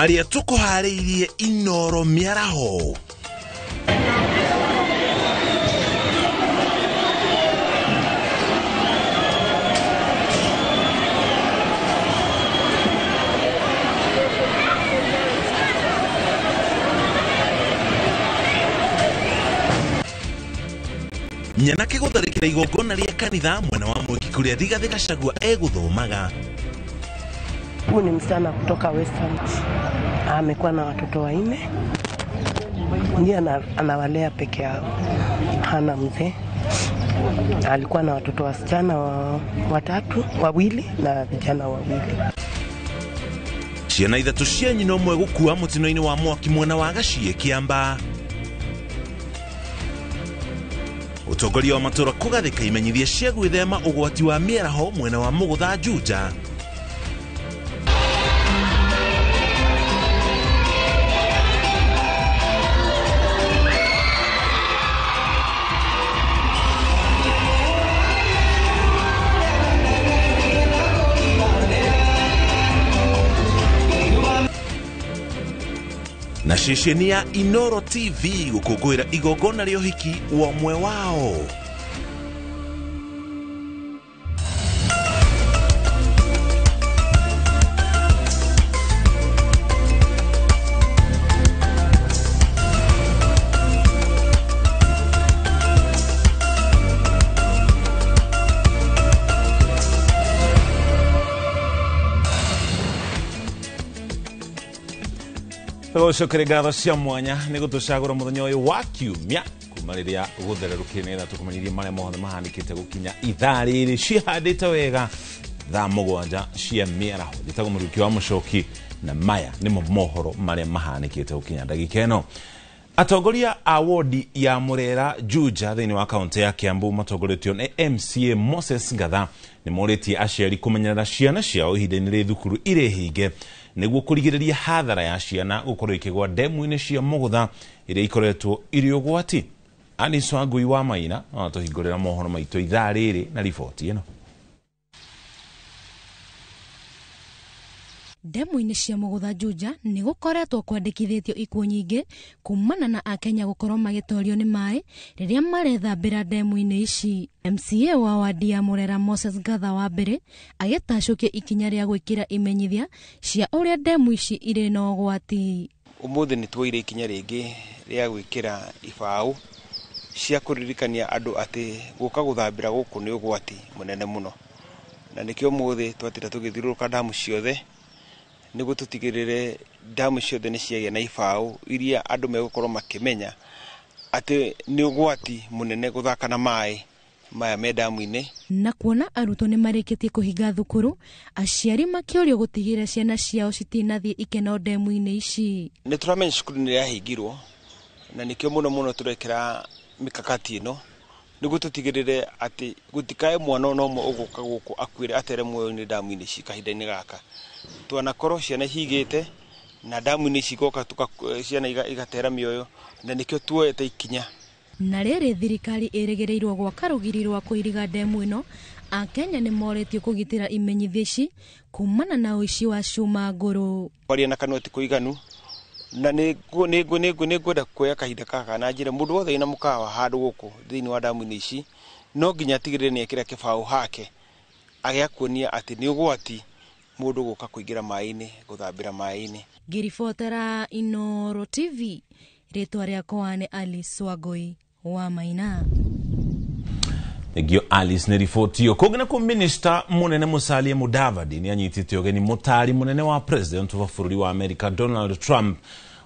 Marĩa tũkũharĩirie Inoro mĩaraho. Nyanake gũtharĩkĩra igongona rĩa kanitha mwena wa Mwiki kũrĩa Rigathĩ Gachagua egũthomaga. Huyu ni msichana kutoka Western, amekuwa na watoto 4, ndiye anawalea peke yao, hana mzee. Alikuwa na watoto wasichana watatu, 2 na vijana 2. Ciana 3 cia nyina ũmwe gũkua mũtino-inĩ wa mwaki mwena wa Gaciĩ Kĩambaa. Ũtongoria wa matũra kũgathĩka imenyithia cia gwĩthema ũgwati wa mĩaraho mwena wa Mũgũtha Juja. Na ceceni ya Inoro TV gũkũngũĩra igongona rĩa ũhiki wa ũmwe wao. Gũcokeria ngatho cia mwanya nĩ gũtũcagũra mũthenya ũyũ wa kiumia kuma rĩrĩa gũthererũkire nĩgetha tũkũmenyithie marĩa mothe mahanĩkĩte gũkinya ithaa rĩrĩ cihandĩte wega thaa 7 cia mĩaraho. Njĩtagwo Mũriũki wa Mũcoki na maya nĩmo mohoro marĩa mahanĩkĩte gũkinya ndagĩka ĩno. Atongoria a wodi ya Murera Juja thĩinĩ wa kaunti ya Kiambu matongoretio nĩ MCA Moses Ngatha nĩ morĩtie aciari kũmenyerera ciana ciao ihinda-inĩ rĩ thukuru irĩ hinge nĩguo kũrigĩrĩria hathara ya ciana gũkorwo ikĩgwa ndemu-inĩ cia Mũgũtha iria ikoretwo irĩ ũgwati. Alice Wangui wa Maina no atũhingũrĩra mohoro maitũ ithaa rĩrĩ na riboti ĩno. Ndemu-inĩ cia Mũgũtha Juja nĩ gũkoretwo kwandĩkithĩtio ikuũ nyingĩ kumana na Akenya gũkorwo magĩtorio nĩ maĩ rĩrĩa marethambĩra ndemu-inĩ ici. MCA wa wadi ya Murera Moses Ngatha wa mbere agĩtacũkia ikinya rĩa gwĩkĩra imenyithia cia ũrĩa ndemu ici irĩ na ũgwati. Ũmũthĩ nĩ tuoire ikinya rĩngĩ rĩa gwĩkĩra ibaũ cia kũririkania andũ atĩ gũka gũthambĩra gũkũ nĩ ũgwati mũnene mũno, na nĩkĩo ũmũthĩ twatinda tũgĩthiũrũrũka ndamu ciothe nĩguo tũtigĩrĩre ndamu ciothe nĩ ciagĩa na ibaũ iria andũ megũkorwo makĩmenya atĩ nĩ ũgwati mũnene gũthaka na maĩ maya me ndamu-inĩ. Na kuona arutwo nĩ marĩkĩtie kũhinga thukuru, aciari makĩũrio gũtigĩrĩra ciana ciao citinathiĩ ikeno ndemu-inĩ ici. Nĩ tũramenya cukuru nĩ yahingirwo na nĩkĩo mũno mũno tũrekĩra mikakati ĩno nĩguo tũtigĩrĩre atĩ gũtikae mwana ona ũmwe ũgũka gũkũ akuĩre atere muoyo-inĩ ndamu-inĩ ici kahinda-inĩ gaka. Twanakorwo ciana higĩte na ndamu-inĩ ici igoka ciana igatera mĩoyo, na nĩkĩo tuoete ikinya. Na rĩrĩ thirikari ĩrĩgĩrĩirwo gwaka rũgiri rwa kũiriga ndemu ĩno, Akenya nĩ morĩtio kũgitĩra imenyithia ici kumana na ũici wa cuma ngũrũ. Kwaria na kanua ti kũiganu, na nĩ ngwenda kuoya kahinda gaka na njĩre mũndũ wothe wĩna mũkawa handũ gũkũ thĩinĩ wa ndamu-inĩ ici no nginya atigĩrĩre nĩ ekĩra kĩbaũ hake agĩa kuonia atĩ nĩ ũgwati mũndũ gũka kũingĩra maĩ-inĩ gũthambĩra maĩ-inĩ. Ngĩribotera Inoro TV, rĩtwa rĩakwa nĩ Alice Wangui wa Maina. Thengio Alice nĩ riboti ĩyo. Kũngĩ nakuo Minister mũnene Musalia Mudavadi nĩ anyitĩte ũgeni mũtaari mũnene wa President wa bũrũri wa America Donald Trump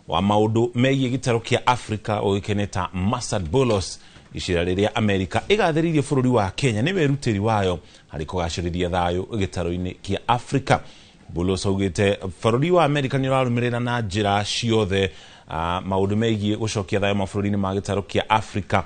wa maũndũ megiĩ gĩtarũ kĩa Africa ũĩkaine ta Massad Boulos icera rĩrĩa America ĩgathĩrĩirie bũrũri wa Kenya nĩ wĩrutĩri wayo harĩ kũgacĩrithia thayũ gĩtarũ-inĩ kĩa Africa. Boulos augĩte bũrũri wa America nĩ ũrarũmĩrĩra na njĩra ciothe maũndũ megiĩ gũcokia thayũ mabũrũri-inĩ ma gĩtarũ kĩa Africa,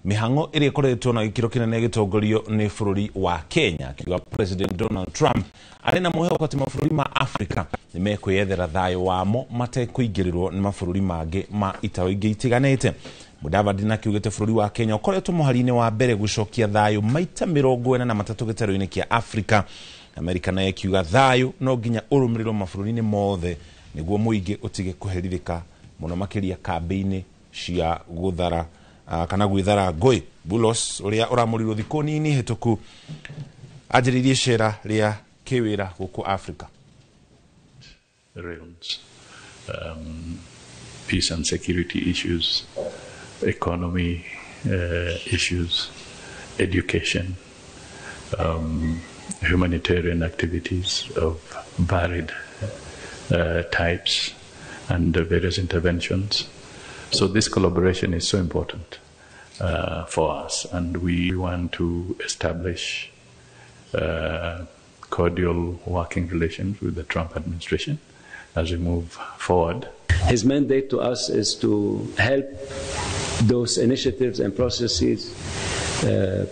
mĩhang'o ĩrĩa ĩkoretwo na gĩkĩro kĩnene ĩgĩtongorio nĩ bũrũri wa Kenya. Akiuga President Donald Trump arĩ na mwĩhoko atĩ mabũrũri ma Africa nĩ mekwĩyethera thayũ wamo matekũingĩrĩrwo nĩ mabũrũri mangĩ ma itaũ ingĩ itiganĩte. Mudavadi na kiugĩte bũrũri wa Kenya ũkoretwo mũhari-inĩ wa mbere gũcokia thayũ maita 43 gĩtarũ-inĩ kĩa Africa. Amerika nayo ĩkiuga thayũ no nginya ũrũmĩrĩrwo mabũrũri-inĩ mothe niguo muingi utige kuherithika muno makiria kambĩ-inĩ cia guthara kana gwithara ngui. Bulos uria uramurirwo thiku nini hituku anjiririe cera ria kiwira guku Africa. Realms, peace and security issues, economy issues, education, humanitarian activities of varied types and various interventions. So this collaboration is so important for us, and we want to establish cordial working relations with the Trump administration as we move forward. His mandate to us is to help those initiatives and processes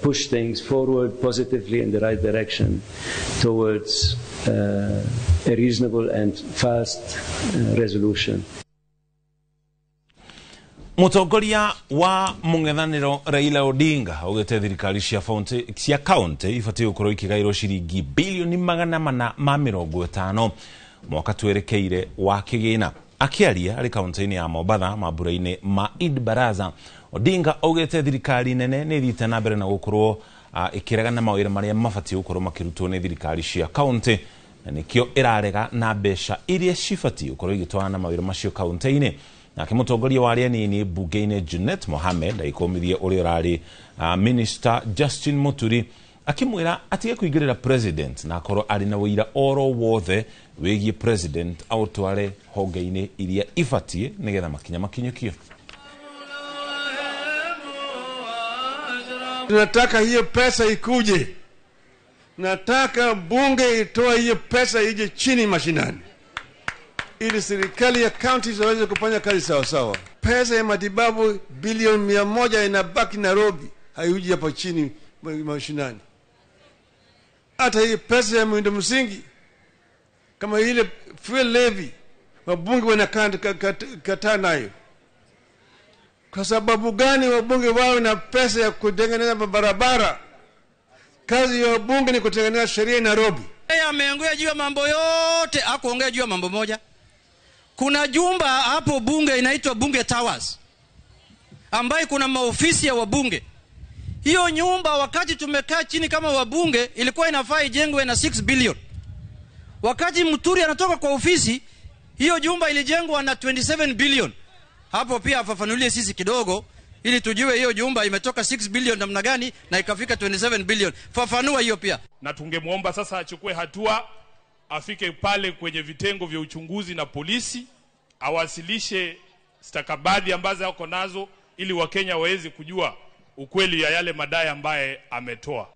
push things forward positively in the right direction towards a reasonable and fast resolution. Mutongoria wa mung'ethaniro Raila Odinga augite thirikari cia kaunti ibatiĩ gũkorwo ikĩgaĩrwo ciringi bilioni 450 mwaka twerekeire wa kĩgĩna. Akĩaria arĩ kaunti-inĩ ya Mombatha mambura-inĩ ma Eid Baraza, Odinga augite thirikari nene nĩ ĩthiĩte na mbere na gũkorwo ĩkĩregana mawĩra marĩa mabatiĩ gũkorwo makĩrutwo nĩ thirikari cia kaunti, na nĩkĩo ĩrarega na mbeca iria cibatiĩ gũkorwo igĩtwarana mawĩra macio kaunti-inĩ. Nake mũtongoria wa arĩa anini mbunge-inĩ Junet Mohamed agĩkũmithia ũrĩa ũrarĩ Minister Justin Muturi akĩmwĩra atige kũingĩrĩra president na akorwo arĩ na ũira oro wothe wĩgiĩ president aũtware honge-inĩ iria ibatiĩ nĩgetha makinya makinyũkio. Tunataka hiyo pesa ikuje. Nataka bunge itoe hiyo pesa ije chini mashinani, ili serikali ya county ziweze kufanya kazi sawa sawa. Pesa ya matibabu bilioni 100 inabaki Nairobi, haiuji hapo chini mashinani. Hata hii pesa ya miundo msingi kama ile fuel levy, wabunge wanakataa nayo. Kwa sababu gani wabunge wawe na pesa ya kutengeneza barabara? Kazi ya wabunge ni kutengeneza sheria Nairobi. Yeye ameongea juu ya mambo yote, hakuongea juu ya mambo moja. Kuna jumba hapo bunge inaitwa Bunge Towers, ambaye kuna maofisi ya wabunge. Hiyo nyumba wakati tumekaa chini kama wabunge ilikuwa inafaa ijengwe na 6 billion. Wakati Muturi anatoka kwa ofisi, hiyo jumba ilijengwa na 27 billion. Hapo pia afafanulie sisi kidogo ili tujue hiyo jumba imetoka 6 billion namna gani na ikafika 27 billion. Fafanua hiyo pia. Na tungemuomba sasa achukue hatua, afike pale kwenye vitengo vya uchunguzi na polisi, awasilishe stakabadhi ambazo yako nazo ili Wakenya waweze kujua ukweli ya yale madai ambaye ametoa.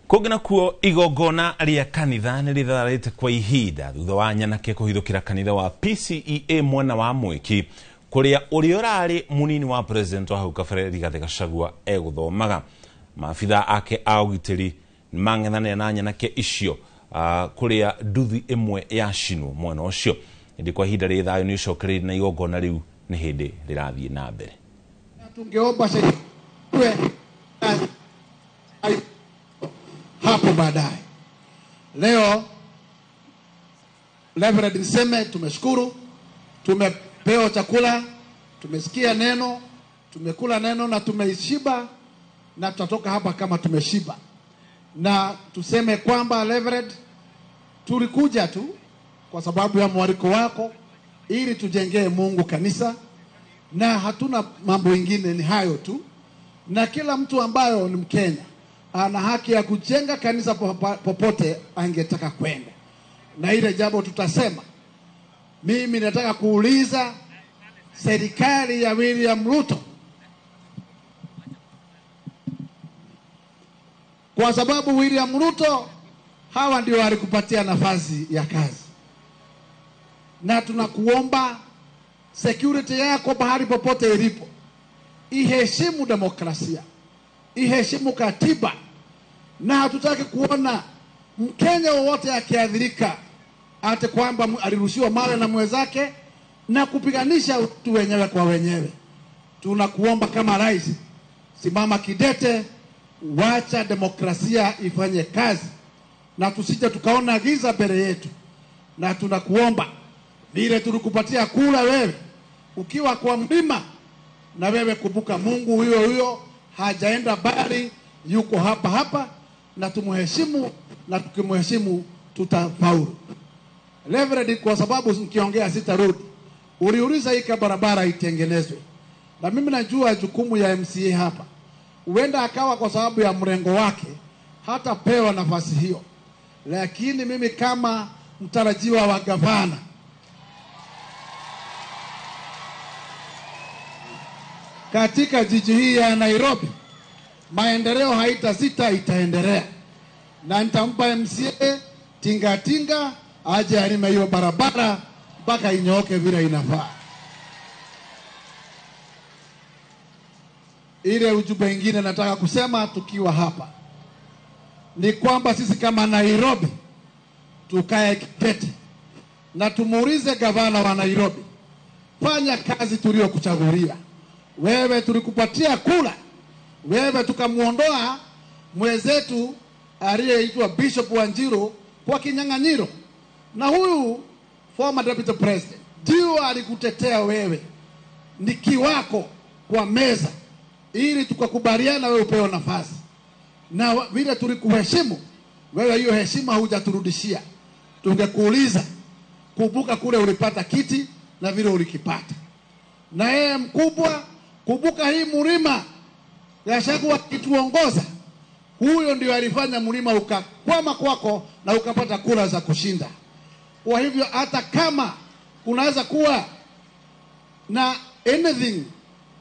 Kũngĩ kuo igongona rĩa kanitha nĩ rĩthararĩte kwa ihinda thutha wa nyanake kũhithũkĩra kanitha wa PCEA mwena wa Mwĩki kũrĩa ũrĩa ũrarĩ mũnini wa president wa hau kabere Rigathĩ Gachagua egũthomaga. Maabitha ake a ũgitĩri nĩmang'ethanĩra na nyanake icio kũrĩa nduthi ĩmwe yacinwo mwena ũcio. Ĩndĩ kwa ihinda rĩ thayũ nĩ ũcokereirie na igongona rĩu nĩ hĩndĩ rĩrathiĩ na mbere. Tungeomba hapo baadaye. Leo Reverend Nseme, tumeshukuru, tumepewa chakula, tumesikia neno, tumekula neno na tumeishiba, na tutatoka hapa kama tumeshiba. Na tuseme kwamba Reverend, tulikuja tu kwa sababu ya mwaliko wako ili tujengee Mungu kanisa, na hatuna mambo ingine, ni hayo tu. Na kila mtu ambayo ni Mkenya ana haki ya kujenga kanisa popote angetaka kwenda. Na ile jambo tutasema, mimi nataka kuuliza serikali ya William Ruto, kwa sababu William Ruto hawa ndio walikupatia nafasi ya kazi, na tunakuomba security yako bahari popote ilipo iheshimu demokrasia, iheshimu katiba, na hatutaki kuona Mkenya wowote akiadhirika ate kwamba alirushiwa mawe na mwenzake na kupiganisha watu wenyewe kwa wenyewe. Tunakuomba kama rais, simama kidete, wacha demokrasia ifanye kazi. na tusije tukaona giza mbele yetu. Na tunakuomba vile tulikupatia kula wewe ukiwa kwa mlima, na wewe kumbuka Mungu huyo huyo hajaenda bali, yuko hapa hapa, na tumuheshimu, na tukimheshimu tutafaulu. Reverend, kwa sababu nikiongea sitarudi, uliuliza hii barabara itengenezwe, na mimi najua jukumu ya MCA hapa, huenda akawa kwa sababu ya mrengo wake hatapewa nafasi hiyo, lakini mimi kama mtarajiwa wa gavana katika jiji hii ya Nairobi, maendeleo haitasita, itaendelea, na nitampa MCA tinga tinga aje alime hiyo barabara mpaka inyooke vile inafaa. Ile ujumbe mwingine nataka kusema tukiwa hapa ni kwamba sisi kama Nairobi tukae kidete na tumuulize gavana wa Nairobi, fanya kazi tuliyokuchagulia wewe. Tulikupatia kula wewe, tukamuondoa mwenzetu aliyeitwa Bishop Wanjiru kwa kinyang'anyiro, na huyu former deputy president ndio alikutetea wewe, ni kiwako kwa meza, ili tukakubaliana wewe upewe nafasi, na vile tulikuheshimu wewe, hiyo heshima hujaturudishia. Tungekuuliza, kumbuka kule ulipata kiti na vile ulikipata, na yeye mkubwa, kumbuka hii mlima Gachagua akituongoza, huyo ndio alifanya mlima ukakwama kwako na ukapata kura za kushinda. Kwa hivyo hata kama kunaweza kuwa na anything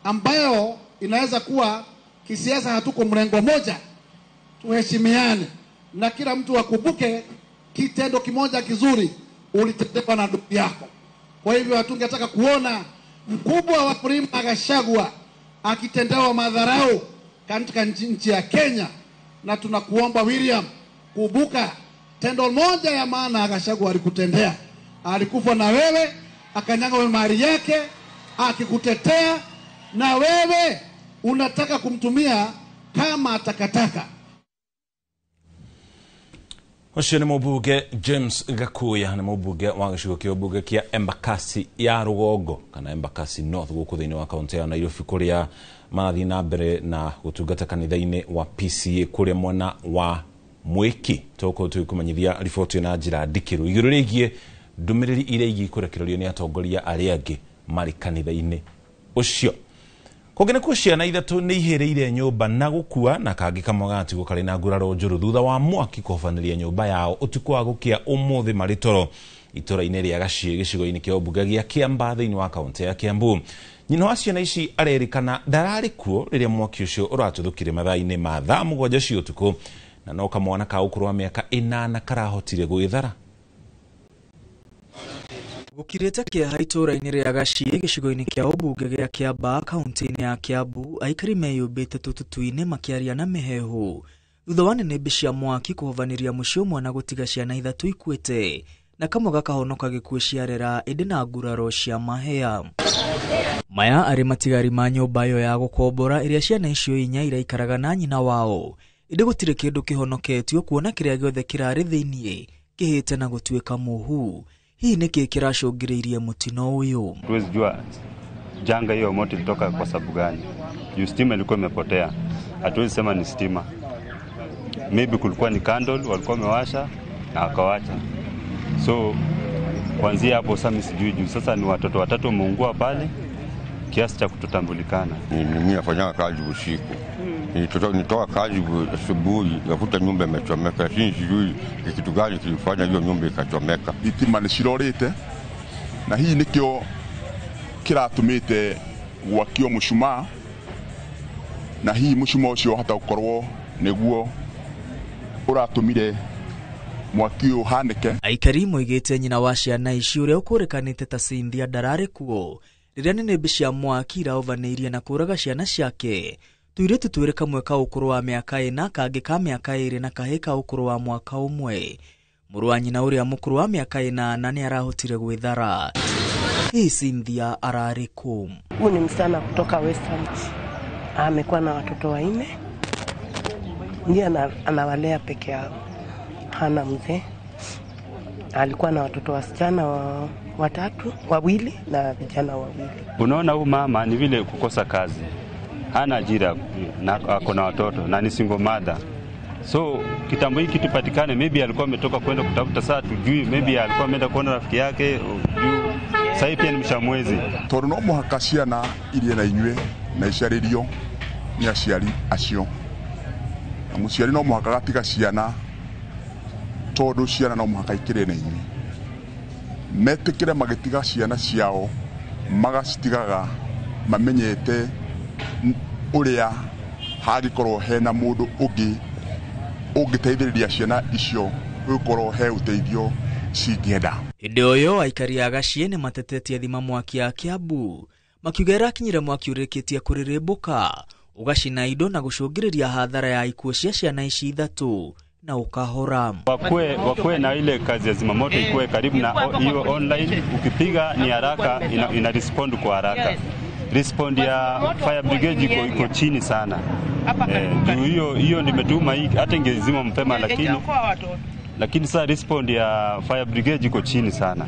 ambayo inaweza kuwa kisiasa hatuko mrengo moja, tuheshimiane na kila mtu akumbuke kitendo kimoja kizuri ulitendewa na ndugu yako. Kwa hivyo hatungetaka kuona mkubwa wa mlima Gachagua akitendewa madharau katika nchi ya Kenya. Na tunakuomba William, kumbuka tendo moja ya maana Gachagua alikutendea. Alikufa na wewe, akanyanga mali yake, akikutetea, na wewe unataka kumtumia kama takataka. Ũcio nĩ mũmbunge James Gakuya, nĩ mũmbunge wa gĩcigo kĩa ũmbunge kĩa Embakasi ya rũgongo kana Embakasi North gũkũ thĩinĩ wa kaunti ya Nairobi, kũrĩa marathiĩ na mbere na gũtungata kanitha-inĩ wa PCA kũrĩa mwena wa Mwiki. Tũgũkorwo tũgĩkũmenyithia riboti na njĩra ndikĩru igũrũ rĩgiĩ ndũmĩrĩri iria ingĩ ikũrekererio nĩ atongoria arĩa angĩ marĩ kanitha-inĩ ũcio. Kũngĩ nĩkuo ciana ithatũ nĩ ihĩrĩire nyũmba na gũkua, na kangĩ kamwe gatigwo karĩ na nguraro njũru thutha wa mwaki kũhobanĩria nyũmba yao ũtukũ wa gũkĩa ũmũthĩ marĩ toro itũra-inĩ rĩa Gaciĩ gĩcigo-inĩ kĩa ũmbunge gĩa Kĩambaa thĩinĩ wa kaunti ya Kiambu. Nyina wa ciana ici arerĩkana ndararĩ kuo rĩrĩa mwaki ũcio ũratuthũkire mathaa-inĩ ma thaa 7 cia ũtukũ, na no kamwana ka ũkũrũ wa mĩaka 8 karahotire gwĩthara. Gũkirĩte kĩeha itũũra-inĩ rĩa Gaciĩ gĩcigo-inĩ kĩa ũmbunge gĩa Kĩambaa kaunti-inĩ ya Kiambu, aikari meyũmbĩte tũtutu-inĩ makĩaria na mĩheehũ thutha wa nĩnĩmbĩ cia mwaki kũhovanĩria mũciĩ ũmwe na gũtiga ciana ithatũ ikuĩte na kamwe gakahonoka gĩkuũ ciarera ĩndĩ na nguraro cia mahĩa. Maya arĩ matigari ma nyũmba ĩyo ya gũkombora ĩrĩa ciana icio inya iraikaraga na nyina wao, ĩndĩ gũtirĩ kĩndũ kĩhonoketio kuona kĩrĩa gĩothe kĩrarĩ thĩiniĩ kĩhĩte na gũtuĩka mũhu. Hii ni kĩĩ kĩracũngĩrĩirie mũtino ũyũ? Tuwezi jua janga hiyo moto ilitoka kwa sababu gani. Juu stima ilikuwa imepotea. Hatuwezi sema ni stima. Maybe kulikuwa ni candle walikuwa wamewasha na wakawacha. So kuanzia hapo sasa sijui juu sasa ni watoto watatu wameungua pale kiasi cha kutotambulikana. Mimi nafanya kazi usiku. Nitoka kazi asubuhi nikakuta nyumba imechomeka, lakini sijui kitu gani kilifanya hiyo nyumba ikachomeka. Thitima nĩ cirorĩte na hihi nĩkĩo kĩratũmĩte gwakio mũcumaa, na hihi mũcumaa ũcio wahota gũkorwo nĩguo ũratũmire mwaki ũyũ ũhanĩke. Aikari moigĩte nyina wa ciana ici ũrĩa ũkũrĩkanĩte ta Cynthia ndararĩ kuo rĩrĩa nĩnĩmbĩ cia mwaki iraovanĩirie na kũraga ciana ciake. Tũirĩtu twĩrĩ, kamwe ka ũkũrũ wa mĩaka 4, kangĩ ka mĩaka 2 na kahĩĩ ka ũkũrũ wa mwaka 1. Mũrũ wa nyina ũrĩa mũkũrũ wa mĩaka 8 nĩ arahotire gwĩthara. Hii Cynthia ararĩ kũ? Huyu ni msichana kutoka Western, amekuwa na watoto 4, ndiye anawalea peke yao, Hana mzee, alikuwa na watoto wasichana watatu, wawili na vijana wawili. Unaona huyu mama ni vile kukosa kazi, hana ajira na ako na watoto na ni single mother. So kitambo hiki kitu patikane, maybe alikuwa ametoka kwenda kutafuta, saa tujui, maybe alikuwa ameenda kuona rafiki yake juu sasa pia ni mshamwezi. Tondu no muhaka ciana irie na inyue na icaririo ni aciari acio, na muciari no muhaka gatiga ciana tondu ciana no muhaka ikire na inyue, metikire magitiga ciana ciao magacitigaga mamenyete uria hangikorwo hena mundu ungi ungiteithĩrĩria ciana icio gũkorwo he ũteithio cingĩenda. Hĩndĩ ũyũ aikari a Gaciĩ nĩ matetetie thima mwaki ya Kiambu makiuga ĩrakinyire mwaki ũrĩkĩtie kũrĩrĩmbũka ũgacina indo na gũcũngĩrĩria hathara ya ikuũ cia ciana ici ithatũ na ukahora. Wakue na ile kazi ya zimamoto ikuwe karibu na hiyo online, ukipiga ni haraka, ina respond kwa haraka. Respond ya fire brigade iko chini sana. Hiyo nimetuma hii hata ingezima mapema, lakini sasa respond ya fire brigade iko chini sana.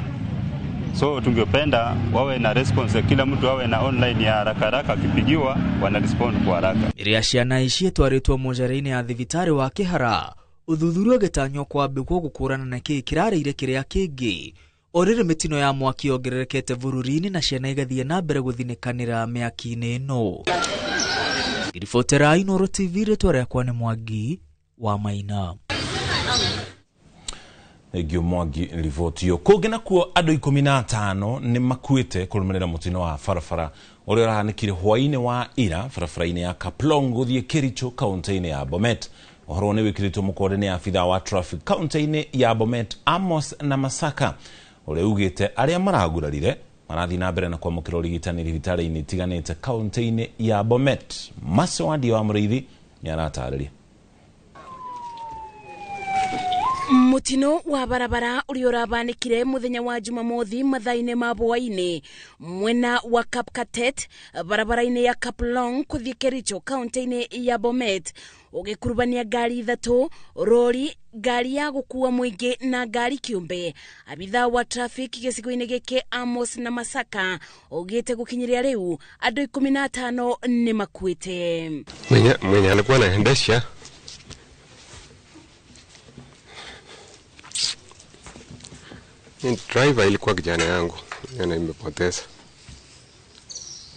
So tungependa wawe na response, kila mtu awe na online ya haraka haraka, akipigiwa wana respond kwa haraka. Iria ciana ici itwarĩtwo mocarĩ-inĩ ya thibitarĩ wa Kĩhara, ũthuthuria ũgĩtanywo kwambĩkwo gũkũrana na kĩĩ kĩrarĩire kĩrĩa kĩngĩ. O rĩrĩ mĩtino ya mwaki yongererekete bũrũri-inĩ na ciana igathiĩ na mbere gũthinĩkanĩra mĩaki-inĩ ĩno. Ngĩribotera Inooro TV, rĩtwa rĩakwa nĩ Mwangi wa Maina. Thengio Mwangi riboti iyo. Kũngĩ nakuo andũ 15 nĩ makuĩte kũrũmĩrĩra mũtino wa barabara ũrĩa ũrahanĩkire hwaĩ-inĩ wa ira barabara-inĩ ya Kaplong gũthiĩ Kericho kaunti-inĩ ya Bomet. Ũhoro nĩ wĩkĩrĩtwo mũkonde nĩ abithaa wa traffic kaunti-inĩ ya Bomet Amos na Masaka ũrĩa ugĩte arĩa maragurarire marathiĩ na mbere na kwamũkĩra ũrigitani thibitarĩ-inĩ itiganĩte kaunti-inĩ ya Bomet. Mace Wandia wa Mũrĩithi nĩ aratarĩria. Mutino wa barabara ũrĩa ũrabanĩkire mũthenya wa Jumamothi mathaa-inĩ ma hwaĩ-inĩ mwena wa Kapkatet barabara-inĩ ya Kaplong kũthiĩ Kericho kaunti-inĩ ya Bomet ũgĩkurubania ngari ithatũ, rori, ngari ya gũkua mũingĩ na ngari kĩũmbe. Abithaa wa traffic gĩcigo-inĩ gĩkĩ Amos na Masaka augĩte gũkinyĩria rĩu andũ 15 nĩ makuĩte. Mwenye alikuwa anaendesha driver ilikuwa kijana yangu, yana nimepoteza.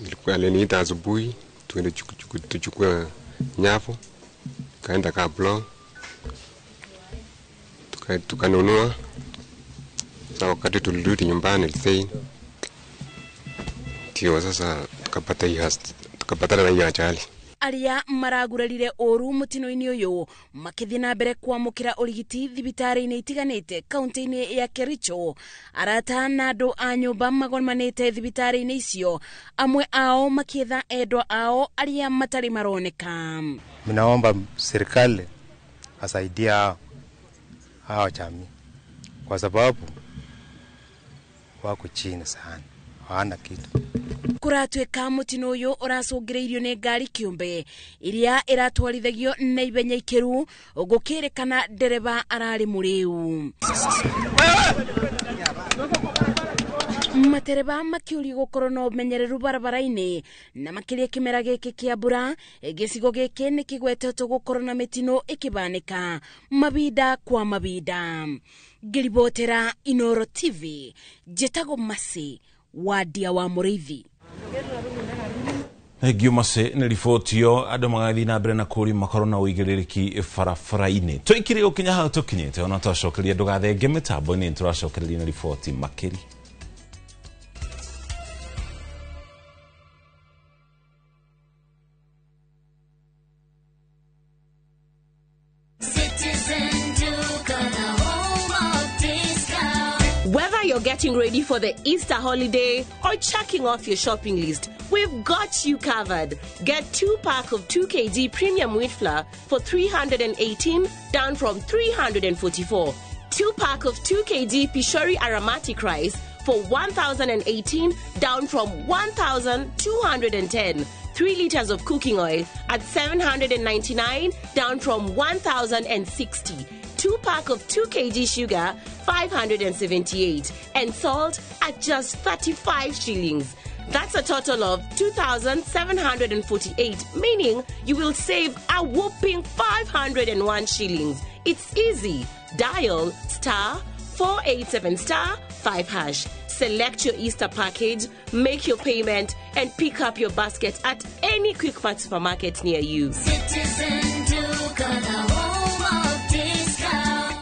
Ilikuwa aliniita asubuhi tuende tuchukue nyavu, kaenda Kaplong, tukanunua. Sasa wakati tulirudi nyumbani Litein, ndio sasa tukapatana na hiyo ajali. Aria maragurarire ũru mũtino-inĩ ũyũ makĩthiĩ na mbere kwamũkĩra ũrigiti thibitarĩ-inĩ itiganĩte kaunti-inĩ ya Kericho. Arata na andũ a nyũmba magomanĩte thibitarĩ-inĩ icio, amwe ao makĩetha endwa ao arĩa matarĩ maroneka. Ninaomba serikali asaidia hao jamii kwa sababu wako chini sana, hawana kitu. Kũratuĩka mũtino ũyũ ũracũngĩrĩirio nĩ ngari kĩũmbe iria ĩratwarithagio na ihenya ikĩru gũkĩrĩkana ndereba ararĩ mũrĩu. Matereba makĩũrio gũkorwo na ũmenyereru barabara-inĩ na makĩria kĩmera gĩkĩ kĩa mbura. Gĩcigo gĩkĩ nĩ kĩgwetetwo gũkorwo na mĩtino ĩkĩbanĩka mabinda kwa mabinda. Ngĩribotera Inooro TV, njĩtagwo Mercy Wandia wa Mũrĩithi. Thengio Mercy nĩ riboti ĩyo. Andũ magathiĩ na mbere na kũũrio makorwo na ũigĩrĩrĩki barabara-inĩ. Tũikire gũkinya hau tũkinyĩte, ona twacokeria ndũgathenge mĩtambo-inĩ, tũracokereria na riboti makĩria. Whether you're getting ready for the Easter holiday or checking off your shopping list, we've got you covered. Get 2 pack of 2 kg premium wheat flour for 318, down from 344. 2 pack of 2 kg Pishori aromatic rice for 1,018, down from 1,210. 3 liters of cooking oil at 799, down from 1,060. 2 pack of 2 kg sugar, 578, and salt at just 35 shillings. That's a total of 2,748, meaning you will save a whopping 501 shillings. It's easy. Dial star 487 star 5 hash. Select your Easter package, make your payment, and pick up your basket at any Quickmart supermarket near you. Citizen Duka, the home of discount.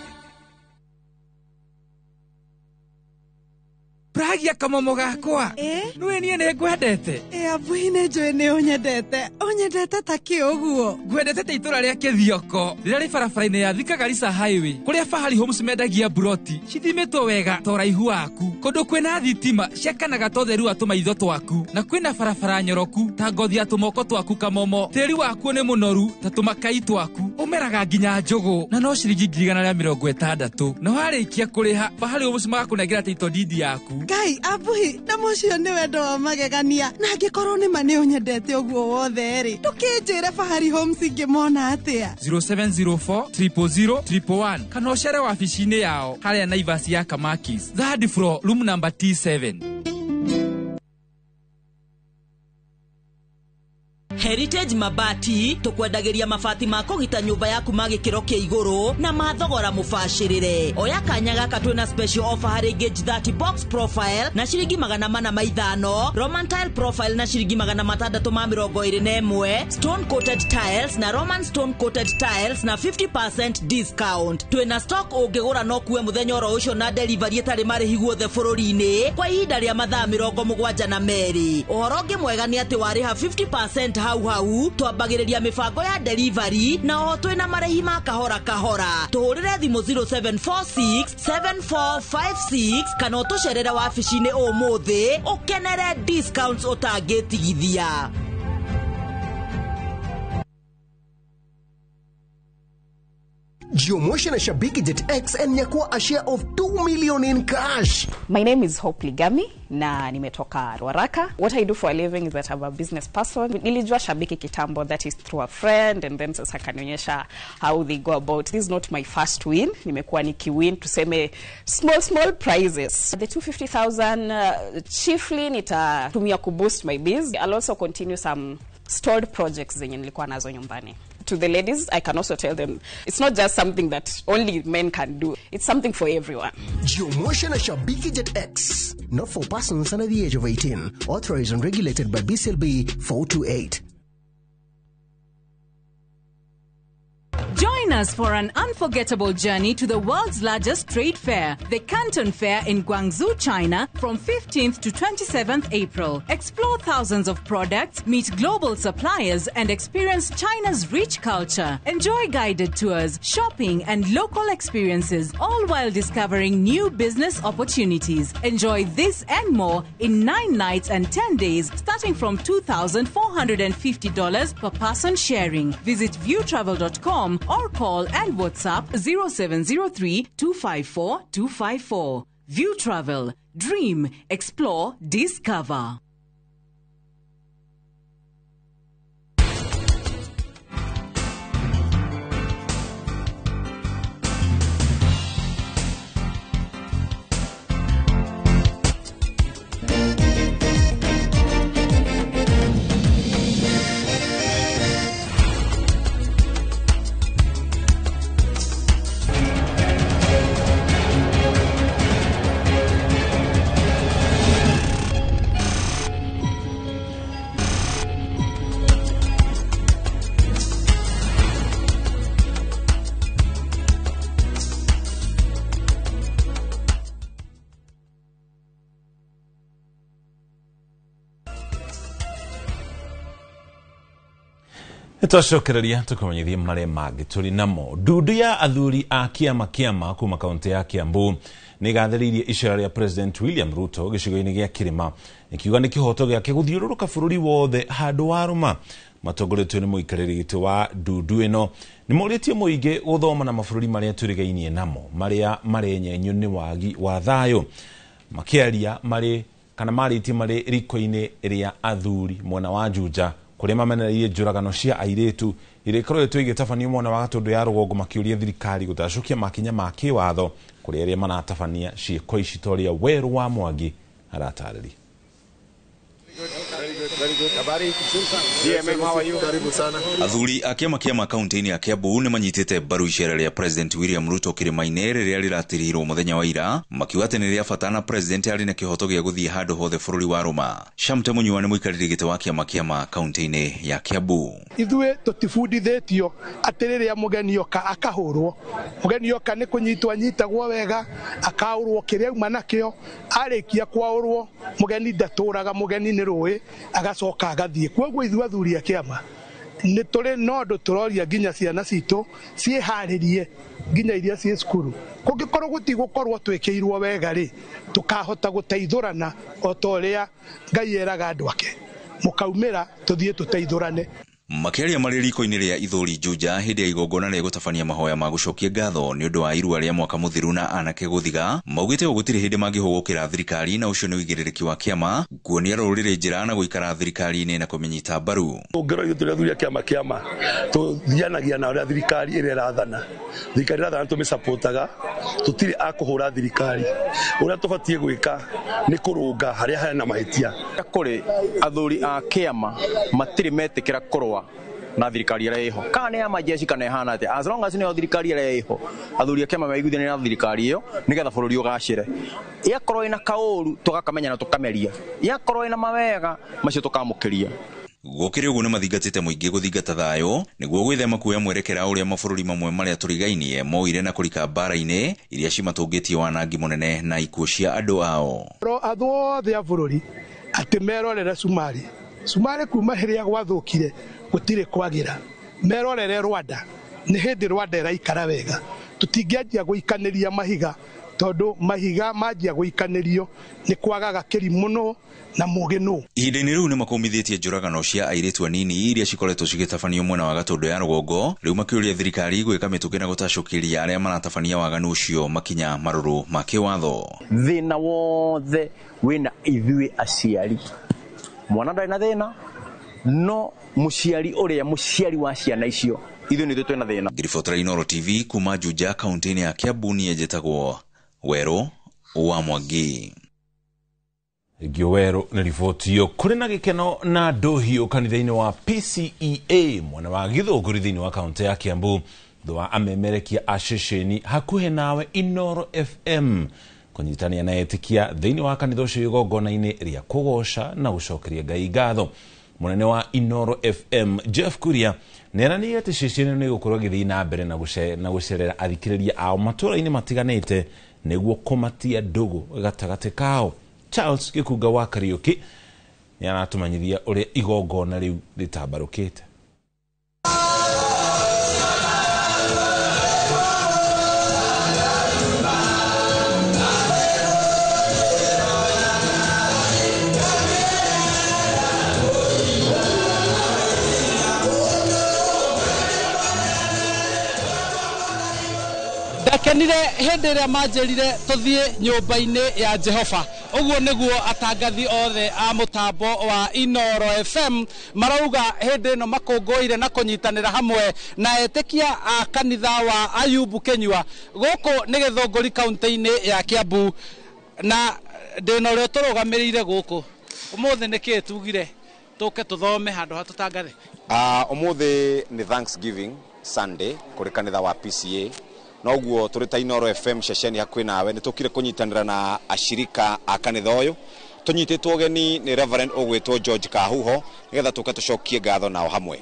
Pragia kamomo gakwa. Nĩũĩ niĩ nĩ ngwendete. Abuhi nĩ njũĩ nĩ ũnyendete. Ũnyendete ta kĩ ũguo? Ngwendete ta itũra rĩa Kĩthioko rĩrĩa rĩ barabara-inĩ ya Thika Garissa Highway kũrĩa Fahari Homes mendagia buroti cithimĩtwo wega ta ũraihu waku, kũndũ kwĩna thitima ciakanaga ta ũtheru wa tũmaitho twaku, na kwĩna barabara nyoroku ta ngothi ya tũmoko twaku kamomo. Tĩri wakuo nĩ mũnoru ta tũmakai twaku, ũmeraga nginya njũgũ na no ciringi 160,000. Na warĩkia kũrĩha Fahari Homes magakũnengera title deed yaku. Ngai abuhi na mũcio nĩ wendo wa magegania, na angĩkorwo nĩ ma nĩ ũnyendete ũguo wothe rĩ, ndũkĩnjĩre Fahari Homes ingĩmona atĩa? 0704 000 111 kana ũcere wabici-inĩ yao harĩa Naivas ya Kamakis, third floor, room number T7. Heritage Mabati tukwendagĩria mabati ma kũgita nyũmba yaku ma gĩkĩro kĩa igũrũ na ma thogora mũbacĩrĩre. Oya kanya gaka twĩna special offer harĩ gauge 30 box profile na ciringi 405, Roman tile profile na ciringi 621, stone coated tiles na Roman stone coated tiles na 50% discount. Twĩna stock ũngĩgũra no kuwe mũthenya oro ũcio na delivery ĩtarĩ marĩhi guothe bũrũri-inĩ kwa ihinda rĩa mathaa 72. Ũhoro ũngĩ mwega nĩ atĩ warĩha 50% hau hau twambagĩrĩria mĩbango ya delivery na oho twĩna marĩhi ma kahora kahora. Tũhũrĩre thimũ 0746 7456 kana ũtũcerere wabici-inĩ ũmũthĩ ũkenere discounts ũtangĩtigithia. Jiomotion na Shabiki Jet X and nyakua a share of 2 million in cash. My name is Hope Ligami na nimetoka Ruaraka. What I do for a living is that I'm a business person. Nilijua Shabiki kitambo, that is through a friend, and then sasa kanionyesha how they go about. This is not my first win. Nimekuwa nikiwin tuseme small prizes. The 250,000 chiefly nitatumia kuboost my biz. I'll also continue some stalled projects zenye nilikuwa nazo nyumbani. To the ladies, I can also tell them it's not just something that only men can do. It's something for everyone. Jiomotion na Shabiki Jet X. Not for persons under the age of 18. Authorized and regulated by BCLB 428. Join us for an unforgettable journey to the world's largest trade fair, the Canton Fair in Guangzhou, China, from 15th to 27th April. Explore thousands of products, meet global suppliers, and experience China's rich culture. Enjoy guided tours, shopping, and local experiences, all while discovering new business opportunities. Enjoy this and more in 9 nights and 10 days, starting from $2,450 per person sharing. Visit viewtravel.com or call and WhatsApp 0703 254 254. View Travel. Dream, explore, discover. Nitwacokereria tukumenyithie maria mangĩ tũrĩ namo. Ndundu ya athuri a kĩama kĩama kuma kaunti ya Kiambu nĩgathĩrĩirie icera rĩa President William Ruto gĩcigo-inĩ gĩa Kĩrĩma, ikiuga nĩ kĩhoto gĩake gũthiũrũrũka bũrũri wothe handũ wa rũma. Matongoretio nĩ mũikarĩri gĩtĩ wa ndundu ĩno nĩ morĩtie mũingĩ gũthoma na mabũrũri marĩa tũrigainie namo marĩa marenyenyio nĩ wagi wa thayũ. Makĩaria marĩ kana marĩtie marĩ riko-inĩ rĩa athuri mwena wa Juja Kũrĩa mamenereirie njũragano cia airĩtu iria ikoretwo igĩtabanio mwena wa Gatũndũ ya rũgongo, makĩũria thirikari gũtacũkia makinya ma kĩwatho kũrĩ arĩa maratabania ciĩko ici ta ũrĩa Werũ wa Mwangi aratarĩria. Athuri a kĩama kĩa makaunti-inĩ ya Kiambu nĩ manyitĩte mbaru icera rĩa President William Ruto kĩrĩma-inĩ rĩrĩa rĩratirihirwo mũthenya wa ira, makiuga atĩ nĩ rĩa bata na President arĩ na kĩhoto gĩa gũthiĩ handũ hothe bũrũri wa Rũma. Shamte Mũnyua nĩ mũikarĩri gĩtĩ wa kĩama kĩa makaunti-inĩ ya Kiambu. Ithuĩ tũtibundithĩtio atĩ rĩrĩa mũgeni oka akahũrwo. Mũgeni oka nĩ kũnyitwo anyitagwo wega, akaũrwo kĩrĩa auma nakĩo, arĩkia kwaũrwo mũgeni ndatũraga, mũgeni nĩ rũĩ agacoka agathiĩ. Kwoguo ithuĩ athuri a kĩama nĩ tũrĩ na ũndũ tũroria nginya ciana citũ ciĩharĩrie nginya iria ciĩ cukuru. Kũngĩkorwo gũtigũkorwo twĩkĩirwo wega rĩ, tũkahota gũteithũrana o ta ũrĩa Ngai eraga andũ ake, mũkaumĩra tũthiĩ tũteithũrane. Makĩaria marĩ riko-inĩ rĩa Ithũri Juja hĩndĩ ya igongona rĩa gũtabania mahoya ma gũcokia ngatho nĩ ũndũ wa irua rĩa mwaka mũthiru na anake gũthiga, maugĩte ũũ gũtirĩ hĩndĩ mangĩhũgũkĩra thirikari na ũcio nĩ ũigĩrĩrĩki wa kĩama kuonia rũrĩrĩ njĩra na gũikara thirikari-inĩ na kũmĩnyita mbaru. Ũngĩrora ithuĩ tũrĩ athuri a kĩama kĩama tũthianagia na ũrĩa thirikari ĩrĩa ĩrathana. Thirikari ĩrathana tũmĩcapotaga, tũtirĩ a kũhũra thirikari. Ũrĩa tũbatiĩ gwĩka nĩ kũrũnga harĩa hena mahĩtia. Kũrĩ athuri a kĩama matirĩ metĩkĩra kũrũa na thirikari ĩrĩa ĩho, kana nĩ ya majeshi kana ĩhana atĩa, as long as nĩyo thirikari ĩrĩa ĩho, athuri a kĩama maiguithanie na thirikari ĩyo nĩgetha bũrũri ũgacĩre. Yakorwo ĩna kaũru tũgakamenya na tũkameria, yakorwo ĩna mawega macio tũkamũkĩria. Gũkĩrĩ ũguo nĩ mathingatĩte mũingĩ gũthingata thayũ nĩguo gwĩthema kuoya mwerekera ũrĩa mabũrũri mamwe marĩa tũrigainie moire na kũrika mbara-inĩ iria cimatũngĩtie wanangi mũnene na ikuũ cia andũ ao. Andũ othe a bũrũri atĩ merorere Cumarĩ. Cumarĩ kuma rĩrĩa gwathũkire gũtirĩ kwagĩra. Merorere Rwanda, nĩ hĩndĩ Rwanda ĩraikara wega. Tũtingĩanjia gũikanĩria mahiga tondũ mahiga manjia gũikanĩrio nĩ kwagaga kĩrimũ nũ na mũgĩ nũ. Ihinda-inĩ rĩu nĩ makũmithĩtie njũragano cia airĩtu anini iria cikoretwo cigĩtabanio mwena wa Gatũndũ ya rũgongo, rĩu makĩũria thirikari gwĩka mĩtũkĩ na gũtacũkĩria arĩa maratabania waganu ũcio makinya marũrũ ma kĩwatho. Thĩna wothe wĩna ithuĩ aciari. Mwana ndarĩ na thĩna, no mũciari ũrĩa mũciari wa ciana icio ithuĩ nĩ ithuĩ twĩna thĩna. Ngiribotera Inooro TV kuma Juja kaunti-inĩ ya Kiambu, niĩ njĩtagwo Werũ wa Mwangi. Ngio Werũ nĩ riboti ĩyo. Kũrĩ na gĩkeno na ndũhiũ kanitha-inĩ wa PCEA mwena wa Gĩthũngũri thĩinĩ wa kaunti ya Kiambu thutha wa amemerekia a ceceni hakuhĩ nawe Inooro FM kũnyitania na etĩkia thĩinĩ wa kanitha ũcio igongona-inĩ rĩa kũgoca na gũcokeria Ngai ngatho. Mũnene wa Inooro FM Jeff Kuria nĩeranĩire atĩ ceceni nĩ ĩgũkorwo ĩgĩthiĩ na mbere na gũcerera athikĩrĩria ao matũũra-inĩ matiganĩte nĩguo kũmatia ndũgũ gatagatĩ kao. Charles Gĩkunga wa Kariũki nĩ aratũmanyithia ũrĩa igongona rĩu rĩtambarũkĩte. Ndakenire hĩndĩ ĩrĩa manjĩrire tũthiĩ nyũmba-inĩ ya Jehova. Ũguo nĩguo atangathi othe a mũtambo wa Inooro FM marauga hĩndĩ ĩno makũngũĩire na kũnyitanĩra hamwe na etĩkia a kanitha wa Ayubu Kenyua gũkũ nĩ Gĩthũngũri kaunti-inĩ ya Kiambu, na ndĩna ũrĩa tũrũgamĩrĩire gũkũ ũmũthĩ. Nĩkĩĩ tugire tũke tũthome handũ ha tũtangathe? Ũmũthĩ nĩ Thanksgiving Sunday kũrĩ kanitha wa PCA, noguo tũrĩ ta Inooro FM ceceni hakuhĩ nawe nĩ tũkire kũnyitanĩra na ashirika a kanitha ũyũ. Tũnyitĩtwo ũgeni nĩ Reverend ũgwĩtwo George Kahuho nĩgetha tũke tũcokie ngatho nao hamwe.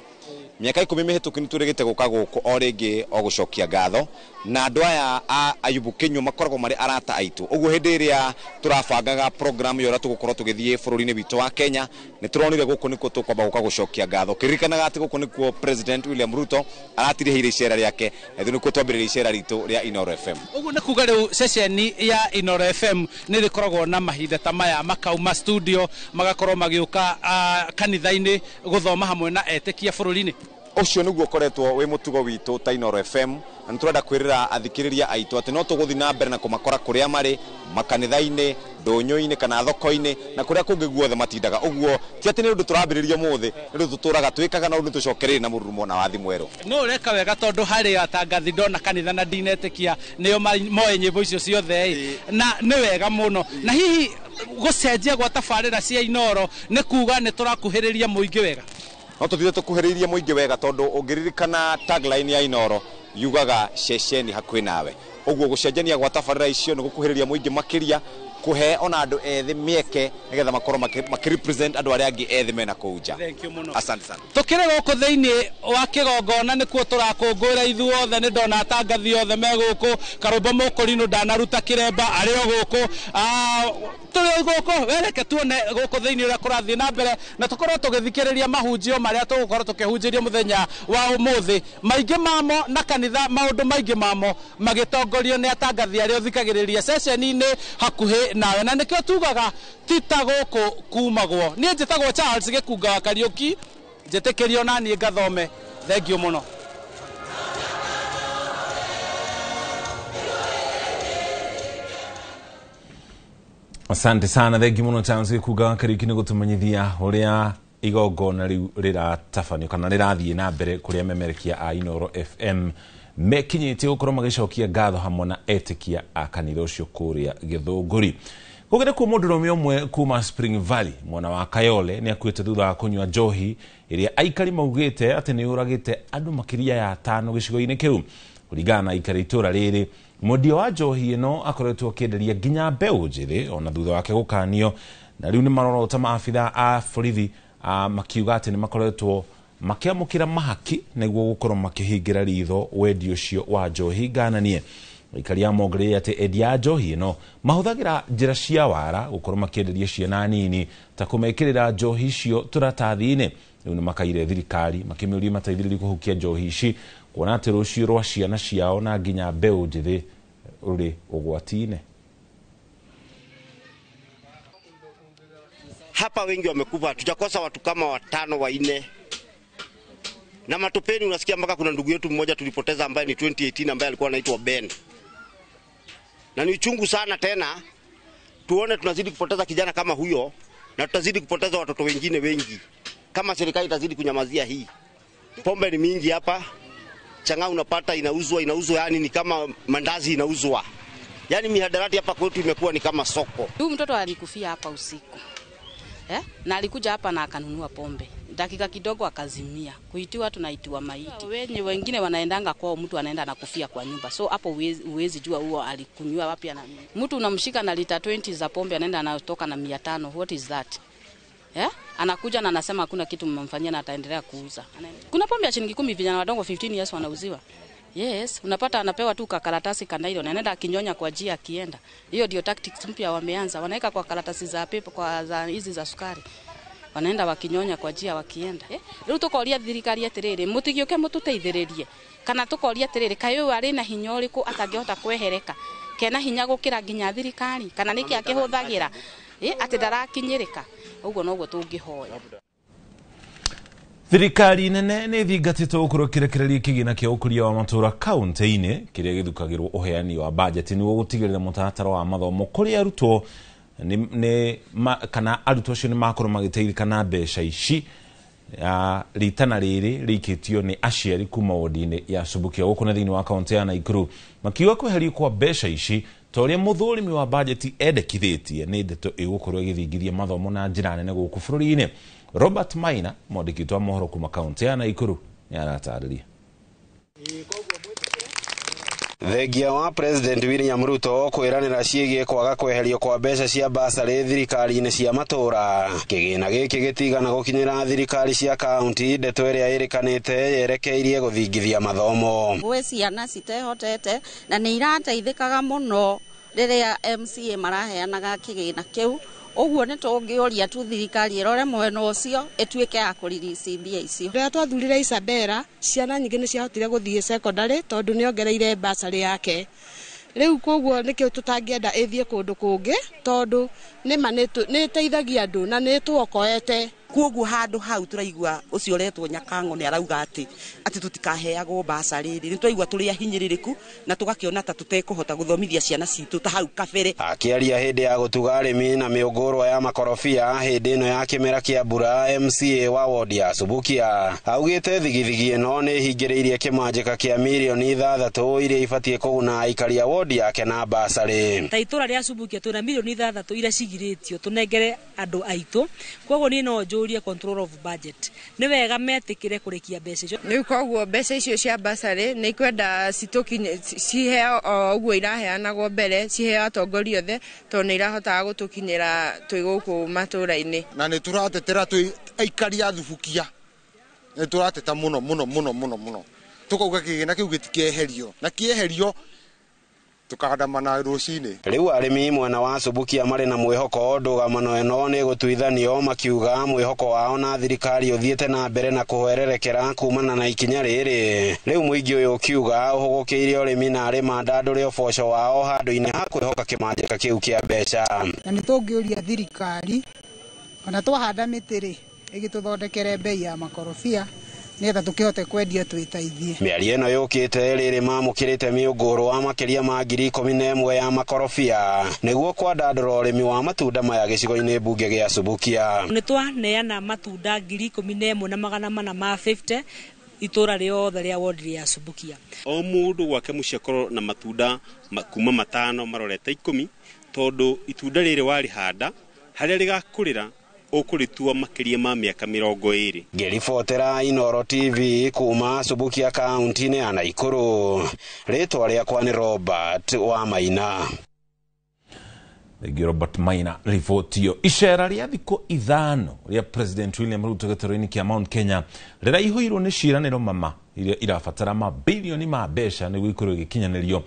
Mĩaka 10 mĩhĩtũku nĩ tũrĩgĩte gũka gũkũ o rĩngĩ o gũcokia ngatho, na andũ aya a Ayubu Kenyua makoragwo marĩ arata aitũ. Ũguo hĩndĩ ĩrĩa tũrabangaga program ya ũrĩa tũgũkorwo tũgĩthiĩ bũrũri-inĩ witũ wa Kenya, nĩ tũronire gũkũ nĩkuo tũkwamba gũka gũcokia ngatho. Kĩririkanaga atĩ gũkũ nĩkuo President William Ruto aratirihĩire icera rĩake, na ithuĩ nĩkuo twambĩrĩria icera ritũ rĩa Inooro FM. Ũguo nĩ kuga rĩu ceceni ya Inooro FM nĩ rĩkoragwo na mahinda ta maya, makauma studio magakorwo magĩũka kanitha-inĩ gũthoma hamwe na etĩkia bũrũri-inĩ. Ũcio nĩguo ũkoretwo wĩ mũtugo witũ ta Inooro FM, na nĩ tũrenda kwĩrĩra athikĩrĩria aitũ atĩ no tũgũthiĩ na mbere na kũmakora kũrĩa marĩ, makanitha-inĩ, ndũnyũ-inĩ kana thoko-inĩ na kũrĩa kũngĩ guothe matindaga. Ũguo ti atĩ nĩ ũndũ tũrambĩrĩria ũmũthĩ, nĩ ũndũ tũtũraga twĩkaga na ũndũ tũcokereirie na mũrurumo na wathi mwerũ. No ũreka wega tondũ harĩ atangathi ndona kanitha na ndinetĩkia nĩo moĩ nyĩmbo icio ciothe ĩ, na nĩ wega mũno. Na hihi gũcenjia gwa tabarĩra cia Inooro nĩ kuga nĩ tũrakuhĩrĩria mũingĩ wega? No tũthire tũkuhĩrĩirie mũingĩ wega tondũ ũngĩririkana tagline ya Inooro yugaga ceceni hakuhĩ nawe. Ũguo gũcenjania gwa tabarĩra icio nĩ gũkuhĩrĩria mũingĩ makĩria, kũhe ona andũ ethĩ mĩeke nĩgetha makorwo makĩ-represent andũ arĩa angĩ ethĩ mena kũu nja. Thank you mũno. Asante sana. Tũkĩrĩ gũkũ thĩinĩ wa kĩgongona nĩkuo tũrakũngũĩra ithuothe, nĩ ndona atangathi othe me gũkũ, Karũmbo Mũkũrinũ ndanaruta kĩremba arĩ o gũkũ. Tũrĩ gũkũ, wereke tuone gũkũ thĩinĩ ũrĩa kũrathiĩ na mbere, na tũkorwo tũgĩthikĩrĩria mahunjio marĩa tũgũkorwo tũkĩhunjĩrio mũthenya wa ũmũthĩ. Maingĩ mamo na kanitha, maũndũ maingĩ mamo magĩtongorio nĩ atangathi arĩa ũthikagĩrĩria ceceni-inĩ hakuhĩ nawe, na nĩkĩo tugaga ti ta gũkũ kumagwo. Niĩ njĩtagwo Charles Gĩkunga wa Kariũki, njĩtĩkĩrio na niĩ ngathome. Thengiũ mũno. Asante sana, thengiũ mũno Charles Gĩkunga wa Kariũki nĩ gũtũmenyithia ũrĩa igongona rĩu rĩratabanio kana rĩrathiĩ na mbere kũrĩa memerekia a Inooro FM mekinyĩtie gũkorwo magĩcokia ngatho hamwe na etĩkia a kanitha ũcio kũrĩa Gĩthũngũri. Kũgĩre kuo mũndũrũme ũmwe kuma Spring Valley mwena wa Kayole nĩ akuĩte thutha wa kũnyua njohi ĩrĩa aikari maugĩte atĩ nĩ yũragĩte andũ makĩria ya 5 gĩcigo-inĩ kĩu. Kũringana na aikari itũra rĩrĩ, mwendia wa njohi ĩno akoretwo akĩenderia nginya mbeũ njĩthĩ ona thutha wake gũkanio, na rĩu nĩ marorota maabitha a borithi makiuga atĩ nĩ makoretwo makĩamũkĩra mahaki nĩguo gũkorwo makĩhingĩra ritho wendia ũcio wa njohi ngananie. Aikari a mongereire atĩ endia a njohi ĩno mahũthagĩra njĩra cia wara gũkorwo makĩenderia ciana nini ta kũmekĩrĩra njohi icio tũratathi-inĩ. Rĩu nĩ makaire thirikari makĩmĩũria mateithĩrĩrie kũhukia njohi ici kuona atĩ rũciũ rwa ciana ciao na nginya mbeũ njĩthĩ rũrĩ ũgwati-inĩ. Hapa wengi wamekufa, tujakosa watu kama 5 4. Na matopeni unasikia mpaka kuna ndugu yetu mmoja tulipoteza ambaye ni 2018 ambaye alikuwa anaitwa Ben. Na ni uchungu sana tena tuone tunazidi kupoteza kijana kama huyo na tutazidi kupoteza watoto wengine wengi kama serikali itazidi kunyamazia hii. Pombe ni mingi hapa. Chang'aa unapata inauzwa, yani ni kama mandazi inauzwa. Yani mihadarati hapa kwetu imekuwa ni kama soko. Huyu mtoto alikufia hapa usiku. Na alikuja hapa na akanunua pombe. Dakika kidogo akazimia. Kuitiwa tunaitiwa maiti. Wenye wengine wanaendanga kwao, mtu anaenda na kufia kwa nyumba. So hapo uwezi jua huo alikunywa wapi ana. Mtu unamshika na lita 20 za pombe anaenda anatoka na 500. What is that? Anakuja na anasema hakuna kitu mmemfanyia na ataendelea kuuza. Kuna pombe ya shilingi 10 vijana wadogo 15 years wanauziwa. Yes, unapata anapewa tu karatasi kanailo na anaenda akinyonya kwa njia akienda. Hiyo ndio tactics mpya wameanza. Wanaweka kwa karatasi za pepo kwa za hizi za sukari. Wanaenda wakinyonya kwa njia wakienda. Rĩu tũkoria thirikari atĩrĩrĩ, mũtigĩũke mũtũteithĩrĩrie. Kana tũkoria atĩrĩrĩ, kaĩ ũyũ arĩ na hinya ũrĩkũ atangĩhota kwehereka? Kena hinya gũkĩra nginya thirikari? Kana nĩkĩ akĩhũthagĩra? Atĩ ndarakinyĩrĩka. Ũguo noguo tũngĩhoya. Thirikari nene nĩ ĩthingatĩtwo gũkorwo ĩkĩrekereria kĩgĩna kĩa ũkũria wa matũra kaunti-inĩ kĩrĩa gĩthukagĩrwo ũheani wa bajeti nĩguo gũtigĩrĩra mũtaratara wa mathomo kũrĩ arutwo kana arutwo acio nĩ makorwo magĩteithĩka na mbeca ici. Ritana rĩrĩ rĩikĩtio nĩ aciari kuma wodi-inĩ ya Subukia gũkũ na thĩinĩ wa kaunti ya Nakuru makiuga kweherio kwa mbeca ici ta ũrĩa mũthũrimi wa bajeti endekithĩtie nĩ ndeto ĩgũkorwo ĩgĩthingithia mathomo na njĩra nene gũkũ bũrũri-inĩ. Robert Maina, mwandĩki witũ wa mohoro kuma kaunti ya Nakuru, nĩ aratarĩria. Thengia wa President William Ruto kwĩranĩra ciĩgiĩ kwaga kweherio kwa mbeca cia basarĩ thirikari-inĩ cia matũra. Kĩgĩna gĩkĩ gĩtigana gũkinyĩra thirikari cia kaunti, ndeto ĩrĩa ĩrĩkanĩte yerekeirie gũthingithia mathomo. Gwĩ ciana citehotete na nĩ irateithĩkaga mũno rĩrĩa MCA maraheanaga kĩgĩna kĩu. Ũguo nĩ tũngĩũria tu thirikari ĩrore mwena ũcio ĩtuĩke ya kũririci mbia icio. Rĩrĩa twathurire Isabella, ciana nyingĩ nĩ ciahotire gũthiĩ secondary tondũ nĩ ongereire bursary yake. Rĩu koguo nĩkĩo tũtangĩenda ĩthiĩ kũndũ kũngĩ tondũ nĩma nĩ ĩteithagia andũ na nĩ ĩtũokoete. Koguo handũ hau tũraigua ũcio ũretwo Nyakango nĩ arauga atĩ tũtikaheagwo basarĩ rĩ, nĩ tũraigua tũrĩ ahinyĩrĩrĩku na tũgakĩona ta tũtekũhota gũthomithia ciana citũ ta hau kabere. Akĩaria hĩndĩ ya gũtuga arĩmi na mĩũngũrwa ya makorobia hĩndĩ ĩno ya kĩmera kĩa mbura, MCA wa wodi ya Subukia augĩte thigithigi ĩno nĩ ĩhingĩrĩirie kĩmanjĩka kĩa mirioni 6 iria ibatiĩ kũguna aikari a wodi yake na basarĩ. Ta itũra rĩa Subukia twĩna mirioni 6 iria cigirĩtio tũnengere andũ aitũ, koguo niĩ no njũrie control of budget nĩ wega metĩkĩre kũrĩkia mbeca icio. Rĩu koguo mbeca icio cia basarĩ nĩ ikwenda citũkinye ciheo o ũguo iraheanagwo mbere, ciheo atongoria othe tondũ nĩ irahotaga gũtũkinyĩra twĩ gũkũ matũra-inĩ. Na nĩ tũratetera twĩ aikari a Thubukia, nĩ tũrateta mũno mũno mũno mũno mũno, tũkauga kĩgĩna kĩu gĩtikeherio, na kĩeherio tukandamana rũcinĩ. Rĩu arĩmi mwena wa Subukia marĩ na mwĩhoko ndũgamano ĩno nĩ gũtuithanio, makiuga mwĩhoko wao na thirikari ũthiĩte na mbere na kũhwererekera kumana na ikinya rĩrĩ. Rĩu mũingĩ ũyũ ũkiuga ũhũgũkĩire ũrĩmi na arĩ mandandũre ũboco wao handũ-inĩ ha kwĩhoka kĩmanjĩka kĩu kĩa mbeca. Na nĩ tũngĩũria thirikari ona twahanda mĩtĩ rĩ, ĩgĩtũthondekere bei ya makorobia nĩgetha tũkĩhote kwendia twĩteithie. Mĩario ĩno yũkĩte rĩrĩ mamũkĩrĩte mĩũngũrwa makĩria ma 11,000 ya makorobia nĩguo kwandandũra ũrĩmi wa matunda maya gĩcigo-inĩ mbunge gĩa Subukia. Nĩ twaneana matunda 11,450 itũra rĩothe rĩa wodi rĩa Subukia. O mũndũ gwake mũciĩ akorwo na matunda kuma 5 marorete 10, tondũ itunda rĩrĩ warĩhanda harĩa rĩgakũrĩra ũkũrĩtua makĩria ma mĩaka 20. Ngĩribotera Inooro TV kuma Subukia kaunti-inĩ ya Naikuru, rĩtwa rĩakwa nĩ Robert wa Maina. Thengiũ Robert Maina riboti ĩyo. Icera rĩa thikũ 5 rĩa President William Ruto gĩtarũ-inĩ kĩa Mount Kenya rĩraihũirwo nĩ ciĩranĩro mama iria irabatara mabilioni ma mbeca nĩguo ikorwo igĩkinyanĩrio.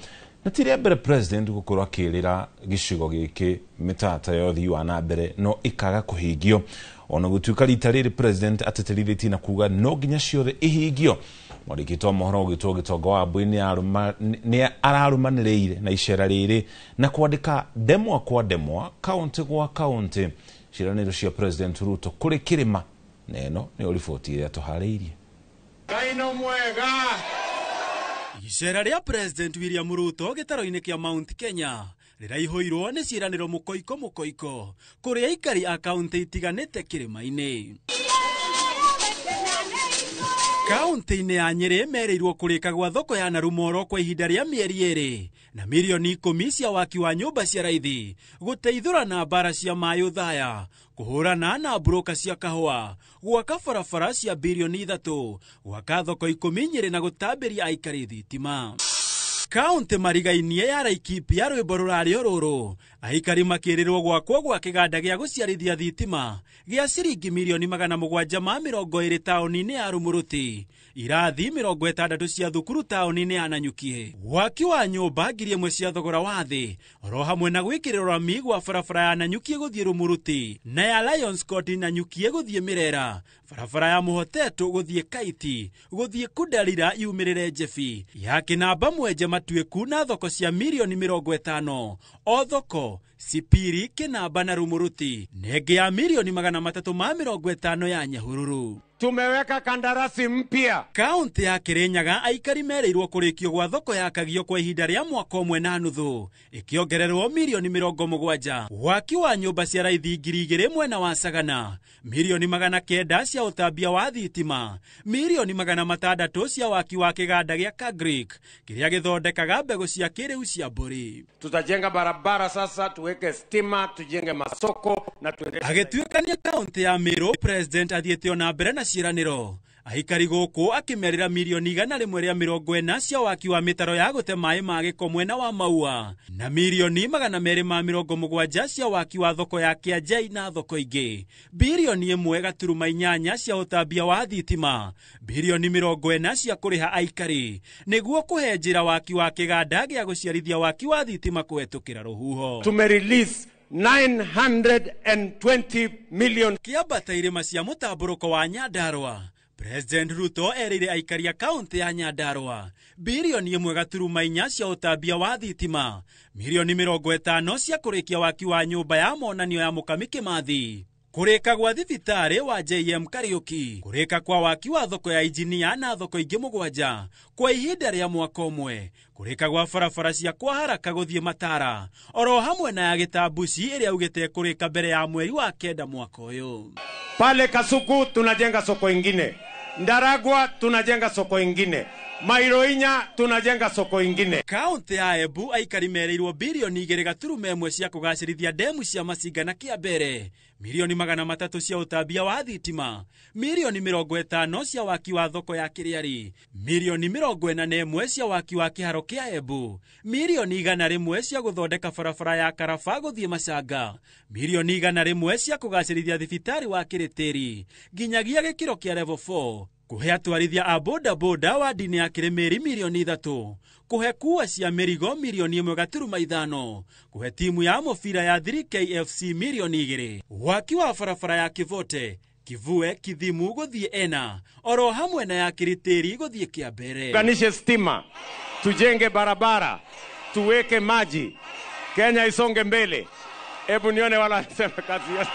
Na ti rĩa mbere President gũkorwo akĩrĩra gĩcigo gĩkĩ mĩtata ya ũthii wa na mbere no ĩkaga kũhingio, ona gũtuĩka rita rĩrĩ President ateterithĩtie na kuga no nginya ciothe ihingio. Mwandĩki wa mohoro ũgĩtwo Gĩtonga wa Mbui nĩ ararũmanĩrĩire na icera rĩrĩ na kwandĩka ndemwa kwa ndemwa, kaunti gwa kaunti, ciĩranĩro cia President Ruto kũrĩ kĩrĩma, na ĩno nĩyo riboti ĩrĩa tũharĩirie. Ngai mwega. Icera rĩa President William Ruto gĩtarũ-inĩ kĩa Mount Kenya rĩraihũirwo nĩ ciĩranĩro mũkoiko mũkoiko kũrĩ aikari a kaunti itiganĩte kĩrĩma-inĩ. Kaunti-inĩ ya Nyĩrĩ merĩirwo kũrĩka gwa thoko ya Narumoro kwa ihinda rĩa mĩeri 2 na mirioni 10 cia waki wa nyũmba cia raithi, gũteithũra na mbara cia maĩ Othaya, kũhũrana na mburoka cia kahũa, gwaka barabara cia bilioni 3, gwaka thoko 10 Nyĩrĩ na gũtambĩria aikari thitima. Kaunti marigainie ya Laikipia rwĩmbo rũrarĩ rũrũ, aikari makĩrĩrwo gwakwo gwa kĩganda gĩa gũciarithia thitima gĩa ciringi milioni 720 taũni-inĩ ya Rumuruti, irathi 60 cia thukuru taũni-inĩ ya Nanyuki, waki wa nyũmba 1,000 cia thogora wa thĩ, oro hamwe na gwĩkĩrĩrwo rami gwa barabara ya Nanyuki gũthiĩ Rumuruti na ya Lions Court Nanyuki gũthiĩ Mirera, barabara ya Mũhotetũ gũthiĩ Kaiti, gũthiĩ Kundarira yumĩrĩre Njebi, ya Kĩnamba Mwenje Matuĩku na thoko cia milioni 50 o thoko Sipiri, Kĩnamba na Rumuruti, nenge ya milioni 350 ya Nyahururu. Tumeweka kandarasi mpya. Kaunti ya Kirinyaga aikari merĩirwo kũrĩkio gwa thoko ya Kagio kwa ihinda rĩa mwaka 1.5 ĩkĩongererwo milioni 70, waki wa nyũmba cia raithi 2,000 mwena wa Sagana, milioni 900 cia ũtambia wa thitima, milioni 600 cia waki wa kĩganda gĩa Kagrik kĩrĩa gĩthondekaga mbegũ cia kĩrĩu cia mbũri. Tutajenga barabara sasa, tuweke stima, tujenge masoko na tuendeshe. Agĩtuĩkania kaunti ya Meru, President athiĩte ona mbere na ciĩranĩro aikari gũkũ akĩmerĩra milioni 140 cia waki wa mĩtaro ya gũte maĩ ma gĩko mwena wa Maua na milioni 270 cia waki wa thoko ya Kĩanjai na thoko ingĩ, bilioni 1.8 cia ũtambia wa thitima, bilioni 40 cia kũrĩha aikari nĩguo kũhe njĩra waki wa kĩganda gĩa gũciarithia waki wa thitima kũhetũkĩra rũhuho. Tume release 920 million. Kĩambata irĩma cia mũtambũrũko wa Nyandarua, President Ruto erĩire aikari a kaunti ya Nyandarua bilioni 1.4 cia ũtambia wa thitima, milioni 50 cia kũrĩkia waki wa nyũmba ya monanio ya Mũkami Kĩmathi, Kũrĩka gwa thibitarĩ wa JM Kariuki, kũrĩka kwa waki wa thoko ya injinia na thoko ingĩ 7 kwa ihinda rĩa mwaka ũmwe, kũrĩka gwa barabara cia kwa haraka gũthiĩ Matara oro hamwe na ya Gĩtambuci ĩrĩa augĩte kũrĩka mbere ya mweri wa 9 mwaka ũyũ. Pale Kasuku tunajenga soko ingine, Ndaragwa tunajenga soko ingine, Mairoinya tunajenga soko ingine. Kaunti ya Embu aikari mereirwo bilioni 2.1 cia kũgacĩrithia ndemu cia Masinga na Kĩambere, milioni 300 cia ũtambia wa thitima, milioni 50 cia waki wa thoko ya Kĩrĩari, milioni 41 cia waki wa kĩharo kĩa Embu, milioni 101 cia gũthondeka barabara ya Karaba gũthiĩ Macanga, milioni 101 cia kũgacĩrithia thibitarĩ wa Kĩrĩtĩri nginyagia gĩkĩro kĩa level 4, kũhe atwarithia a boda boda wa ndini ya Kĩrĩmĩri milioni 3, kũhe kuwa cia mĩrigo milioni 1.5, kũhe timu ya mũbira ya 3KFC milioni 2, waki wa barabara ya Kĩvote, Kivue, Kithimu gũthiĩ Ena oro hamwe na ya Kĩrĩtĩri gũthiĩ Kĩambere. Tuunganishe stima, tujenge barabara, tuweke maji, Kenya isonge mbele. Hebu nione wala wanasema kazi yote.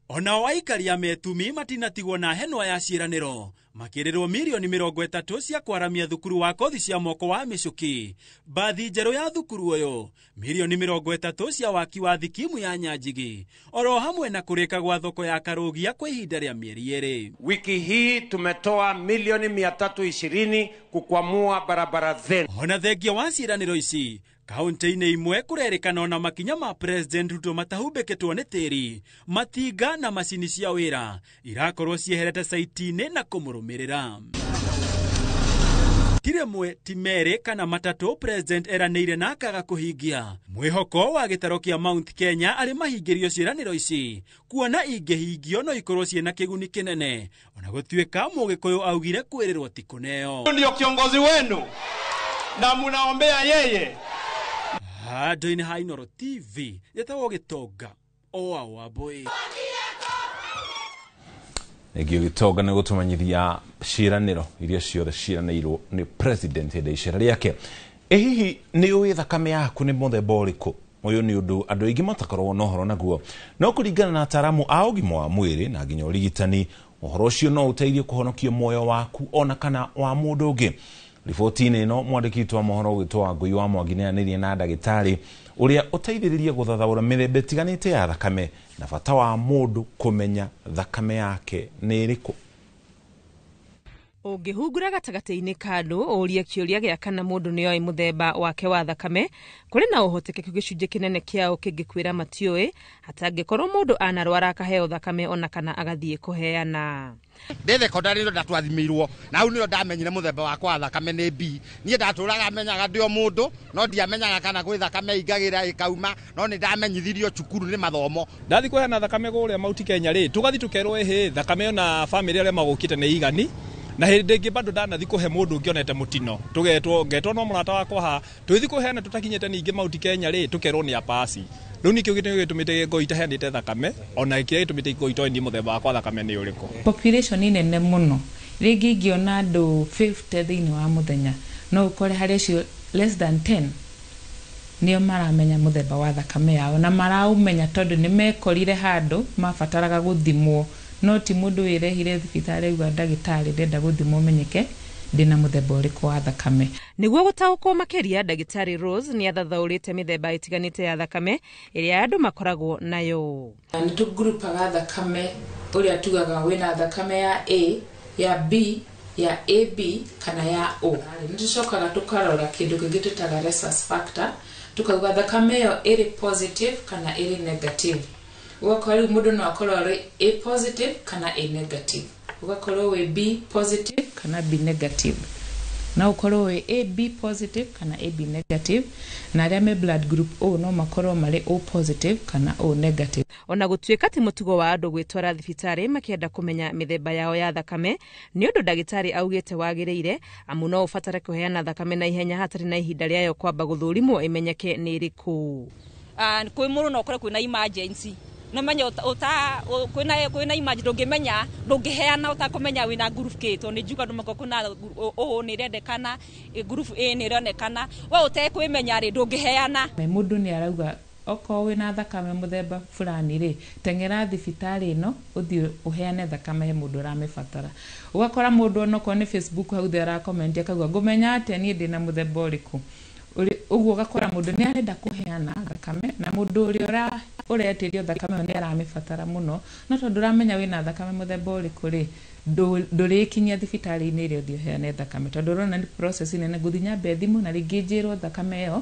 Onao aikari a Metumi matinatigwo na henwa ya ciĩranĩro, makĩrĩrwo milioni 30 cia kwaramia thukuru wa kothi cia moko wa Mĩcũki, mbathi njerũ ya thukuru ũyũ, milioni 30 cia waki wa thikimu ya Nyanjigi oro hamwe na kũrĩka gwa thoko ya Karũgia kwa ihinda rĩa mĩeri 2. Wiki hii tumetoa milioni 320 kukwamua barabara zenu. Ona thengia wa ciĩranĩro ici, kaunti-inĩ imwe kũrerĩkana ona makinya ma President Ruto matahumbĩkĩtwo nĩ tĩri, matinga na macini cia wĩra irakorwo cieherete saiti-inĩ na kũmũrũmĩrĩra. Ti rĩmwe ti merĩ kana matatũ President eranĩire na akaga kũhingia. Mwĩhoko wa gĩtaro kĩa Mount Kenya arĩ mahingĩrio ciĩranĩro ici, kuona ingĩhingio no ikorwo ciĩna kĩguni kĩnene, ona gũtuĩka Mũgĩkũyũ augire kwĩrĩrwo ti kũneo. Ndio kiongozi wenu na munaombea yeye. Handũ-inĩ ha Inooro TV yetagwo Gĩtonga oa Wambui. Thengio Gĩtonga nĩ gũtũmenyithia ciĩranĩro iria ciothe ciĩranĩirwo nĩ president hĩndĩ ya icera rĩake. Ĩ hihi nĩ ũĩ thakame yaku nĩ mũthemba ũrĩkũ? Ũyũ nĩ ũndũ andũ aingĩ matakoragwo na ũhoro naguo, no kũringana na ataaramu a ũgima wa mwĩrĩ na nginya ũrigitani, ũhoro ũcio no ũteithie kũhonokia muoyo waku ona kana wa mũndũ ũngĩ. Riboti-inĩ ĩno mwandĩki witũ wa mohoro ũgwĩtwo Wangũi wa Mwangi nĩaranĩirie na ndagĩtarĩ ũrĩa ũteithĩrĩrie gũthathaũra mĩthemba ĩtiganĩte ya thakame na bata wa mũndũ kũmenya thakame yake nĩ ĩrĩkũ. Ũngĩhungura gatagatĩ-inĩ ka andũ ũrie kĩũria gĩa kana mũndũ nĩoĩ mũthemba wake wa thakame, kũrĩ na ũhotekeku gĩcunjĩ kĩnene kĩao kĩngĩkwĩra matiũĩ, hatangĩkorwo mũndũ anarwara akaheo thakame ona kana agathiĩ kũheana. Ndĩ thekondarĩ nĩrĩo ndatwathimĩirwo na hau nĩrĩo ndamenyire mũthemba wakwa wa thakame nĩ B. Niĩ ndatũraga menyaga ndĩ o mũndũ no ndiamenyaga kana gwĩ thakame ingagĩra ĩkauma, no nĩ ndamenyithirio cukuru nĩ mathomo. Ndathi kũheana thakame kũrĩa Mount Kenya rĩ, tũgathi tũkerwo ĩhĩ thakame ona bamĩrĩ arĩa magũkĩte nĩ igani, na hĩndĩ ĩngĩ bado ndanathi kũhe mũndũ ũngĩonete mũtino, tũgetwo ngetwo no mũrata wakwa ha tũgĩthi kũheana tũtakinyĩte ningĩ Mount Kenya rĩ, tũkerwo nĩ apasi. Rĩu nĩkĩo gĩtũmi gĩtũmĩte ngoi itaheanĩte thakame, ona kĩrĩa gĩtũmĩte ngoi itoĩ niĩ mũthemba wakwa thakame nĩ ũrĩkũ. Population nĩ nene mũno, rĩngĩ ingĩona andũ 50 thĩinĩ wa mũthenya, no ũkore harĩ acio less than 10 nĩo maramenya mũthemba wa thakame yao, na maraũmenya tondũ nĩ mekorire handũ mabataraga gũthimwo, no ti mũndũ wĩrehire thibitarĩ auga ndagĩtarĩ ndĩrenda gũthimwo menyeke ndĩna mũthemba ũrĩkũ wa thakame. Nĩguo gũtaũkwo makĩria, ndagĩtarĩ Rose nĩ athathaũrĩte mĩthemba ĩtiganĩte ya thakame ĩrĩa andũ makoragwo nayo. Nĩ tũngurupaga thakame ũrĩa tugaga wĩna thakame ya A, ya B, ya AB kana ya O. Nĩ tũcokaga tũkarora kĩndũ kĩngĩ twĩtaga rhesus factor, tukauga thakame ĩyo ĩrĩ positive kana ĩrĩ negative. Ũgakora rĩu mũndũ no akorwo arĩ A positive kana A negative, ũgakorwo wĩ B positive kana B negative, no ũkorwo wĩ AB positive kana AB negative, na arĩa me blood group O no makorwo marĩ O positive kana O negative. Ona gũtuĩka ti mũtugo wa andũ gwĩtwara thibitarĩ makĩenda kũmenya mĩthemba yao ya thakame, nĩ ũndũ ndagĩtarĩ augĩte wagĩrĩire, amu no ũbatare kũheana thakame na ihenya hatarĩ na ihinda rĩayo kwamba gũthũrimwo ĩmenyeke nĩ ĩrĩkũ. Kwĩ mũndũ no ũkore kwĩna emergency, no menye uta kwina image ndũngĩmenya ndũngĩheana ũtakũmenya wĩna group K, tondũ nĩ njuga andũ makorwo kwĩna O nĩ ĩrendekana, group A nĩ ĩronekana, we ũtekwĩmenya rĩ ndũngĩheana. Mũndũ nĩ arauga Okorwo wĩna thakame mũthemba fulani rĩ, teng'era thibitarĩ ĩno ũthiĩ ũheane thakame he mũndũ ũramĩbatara. Ũgakora mũndũ onokorwo nĩ Facebook hau thĩ arakomenti akauga ngũmenya atĩa niĩ ndĩna mũthemba ũrĩkũ. Ũguo ũgakora mũndũ nĩ arenda kũheana thakame na mũndũ ũrĩa ũretĩrio thakame ĩyo nĩ aramĩbatara mũno, no tondũ ũramenya wĩna thakame mũthemba ũrĩkũ rĩ, ndũrĩkinyia thibitarĩ-inĩ ĩrĩa ũthiĩ ũheane thakame, tondũ ũrona nĩ process nene, ngũthiĩ nyambe thimũ na rĩngĩ njĩrwo thakame ĩyo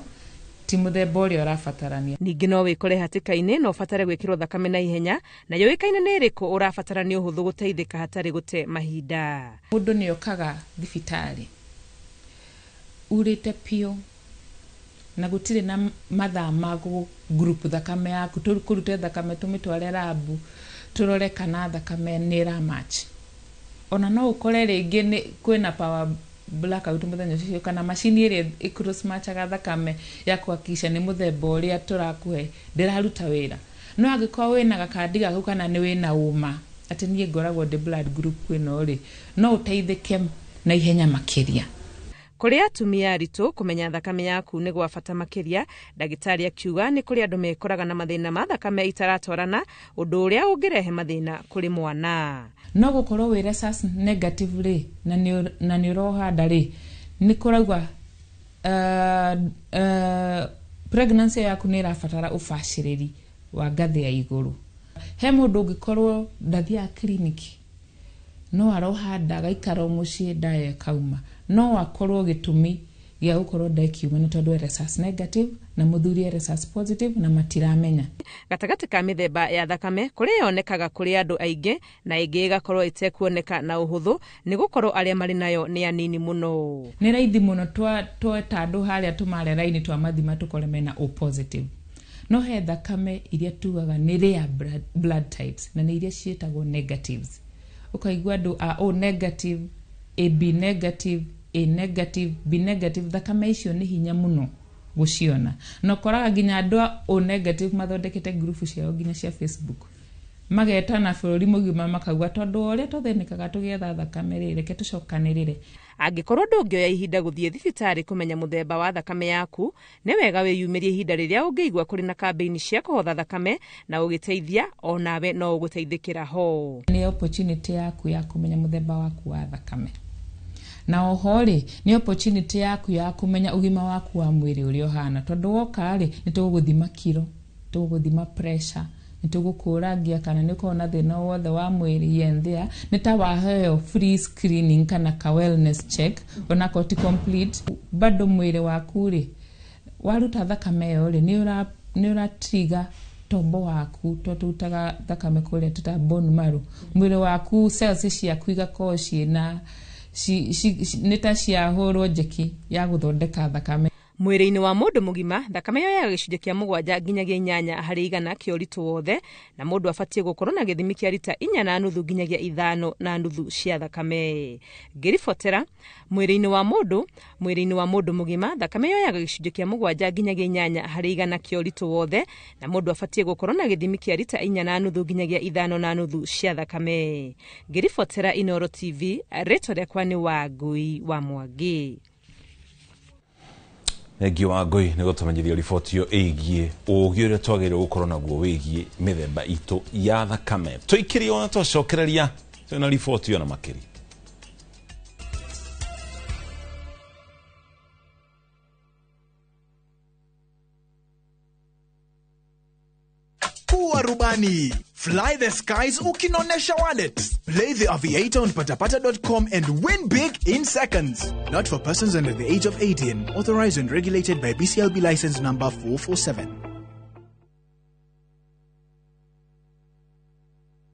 ti mũthemba ũrĩa ũrabatarania. Ningĩ no wĩkore hatĩka-inĩ na ũbatare gwĩkĩrwo thakame na ihenya, na yũĩkaine nĩ ĩrĩkũ ũrabatara nĩ ũhũthũ gũteithĩka hatarĩ gũte mahinda. Mũndũ nĩ okaga thibitarĩ urĩte piũ na gũtirĩ na mathaa ma group thakame yaku, tũkũrute thakame tũmĩtware rabu tũrore kana thakame nĩ ĩra match. Ona no ũkore rĩngĩ nĩ kwĩna power blackout mũthenya ũcio, kana macini ĩrĩa ĩ cross matchaga thakame ya kuhakikisha nĩ mũthemba ũrĩa tũrakũhe ndĩraruta wĩra. No angĩkorwo wĩna gakandi gaku kana nĩ wĩna ũma atĩ niĩ ngoragwo ndĩ blood group ĩno rĩ, no ũteithĩke na ihenya makĩria. Kũrĩ atumia aritũ kũmenya thakame yaku nĩ gwa bata makĩria, ndagĩtarĩ akiuga nĩ kũrĩ andũ mekoraga na mathĩna ma thakame itaratwarana, ũndũ ũrĩa ũngĩrehe mathĩna kũrĩ mwana. No gũkorwo wĩ rhesus negative rĩ, na nĩ ũroha nda rĩ, nĩ kũrauga pregnancy yaku nĩ ĩrabatara ũbacĩrĩri wa ngathĩ ya igũrũ. He mũndũ ũngĩkorwo ndathiaga kiriniki, no aroha nda agaikara o mũciĩ nda ĩyo ĩkauma, no akorwo gĩtũmi gĩa gũkorwo nda ĩkiuma nĩ tondũ e rhesus negative na mũthuri e rhesus positive na matiramenya. Gatagatĩ ka mĩthemba ya thakame kũrĩ yonekaga kũrĩ andũ aingĩ na ĩngĩ ĩgakorwo ĩtekuoneka na ũhũthũ nĩ gũkorwo arĩa marĩ nayo nĩ anini mũno. Nĩ raithi mũno tweta andũ harĩa tũmare raini twamathima tũkore mena O positive. No he thakame iria tugaga nĩ rare blood types na nĩ iria ciĩtagwo negatives. Ũkaigua andũ a O negative, AB negative, A negative, B negative, thakame icio nĩ hinya mũno gũciona. Na ũkoraga nginya andũ a O negative mathondekete ngurubu ciao nginya cia Facebook. Magetana bũrũri mũgima makauga tondũ ũrĩa tũthĩnĩkaga tũgĩetha thakame rĩ, reke tũcokanĩrĩre. Angĩkorwo ndũngĩoya ihinda gũthiĩ thibitarĩ kũmenya mũthemba wa thakame yaku, nĩ wega wĩyumĩrie ihinda rĩrĩa ũngĩigua kũrĩ na kambĩini cia kũhotha thakame na ũgĩteithia onawe no ũgũteithĩkĩra ho. Nĩ opportunity yaku ya kũmenya mũthemba waku wa thakame. Na oho rĩ, nĩ opportunity yaku ya kũmenya ũgima waku wa mwĩrĩ ũrĩa ũhana, tondũ woka rĩ, nĩ tũgũgũthima kiro, tũgũgũthima pressure, nĩ tũgũkũrangia kana nĩ ũkoragwo na thĩna wothe wa mwĩrĩ here and there, nĩ ta waheo free screening kana ka wellness check, onakorwo ti complete, bado mwĩrĩ waku rĩ, waruta thakame ĩyo rĩ, nĩ ũratiga tombo waku, to tũrutaga thakame kũrĩa tũta bone marrow, mwĩrĩ waku cells ciaku igakorwo ciĩna nĩ ta ciahũrwo njeki ya gũthondeka thakame. Mwĩrĩ-inĩ wa mũndũ mũgima thakame yoyaga gĩcunjĩ kĩa 7 nginyagia 8 harĩ igana kĩa ũritũ wothe, na mũndũ abatiĩ gũkorwo na gĩthimi kĩa rita 4.5 nginyagia 5.5 cia thakame. Ngĩribotera mwĩrĩ-inĩ wa mũndũ mũgima thakame yoyaga gĩcunjĩ kĩa 7 nginyagia 8 harĩ igana kĩa ũritũ wothe, na mũndũ abatiĩ gũkorwo na gĩthimi kĩa rita 4.5 nginyagia 5.5 cia thakame. Ngĩribotera Inooro TV, rĩtwa rĩakwa nĩ Wangui wa Mwangi. Thengiũ Wangui nĩ gũtũmenyithia riboti ĩyo ĩgiĩ ũũgĩ ũrĩa twagĩrĩirwo gũkorwo naguo wĩgiĩ mĩthemba itũ ya thakame. Tũikĩrie ona twacokereria twĩna riboti ĩyo na makĩria. Kuwa rubani. Fly the skies ukinonesha wallet. Play the Aviator on patapata.com and win big in seconds. Not for persons under the age of 18. Authorized and regulated by BCLB license number 447.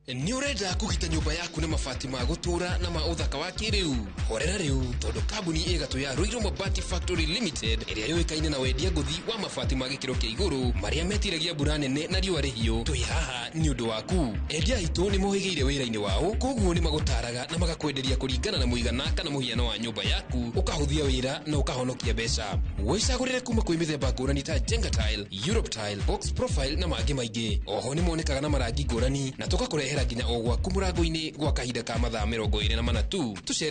Nĩ ũrenda kũgita nyũmba yaku na mabati ma gũtũũra na ma ũthaka wa kĩrĩu? Horera rĩu tondũ kambuni ĩgatũ ya Ruiru Mabati Factory Limited ĩrĩa yũĩkaine na wendia ngũthi wa mabati ma gĩkĩro kĩa igũrũ marĩa metiragia mbura nene na riũa rĩhiũ, twĩ haha nĩ ũndũ waku. Endia aitũ nĩ mohĩgĩire wĩra-inĩ wao, koguo nĩ magũtaraga na magakwenderia kũringana na mũigana kana mũhiano wa nyũmba yaku, ũkahũthia wĩra na ũkahonokia mbeca. Wĩcagũrĩre kuma kwĩ mĩthemba ngũrani ta Jenga Tile, Europe Tile, Box Profile na mangĩ maingĩ. Oho nĩ monekaga na marangi ngũrani na tũgakũrehera nginya o gwaku mũrango-inĩ gwa kahinda ka mathaa 24 tu. Tũcere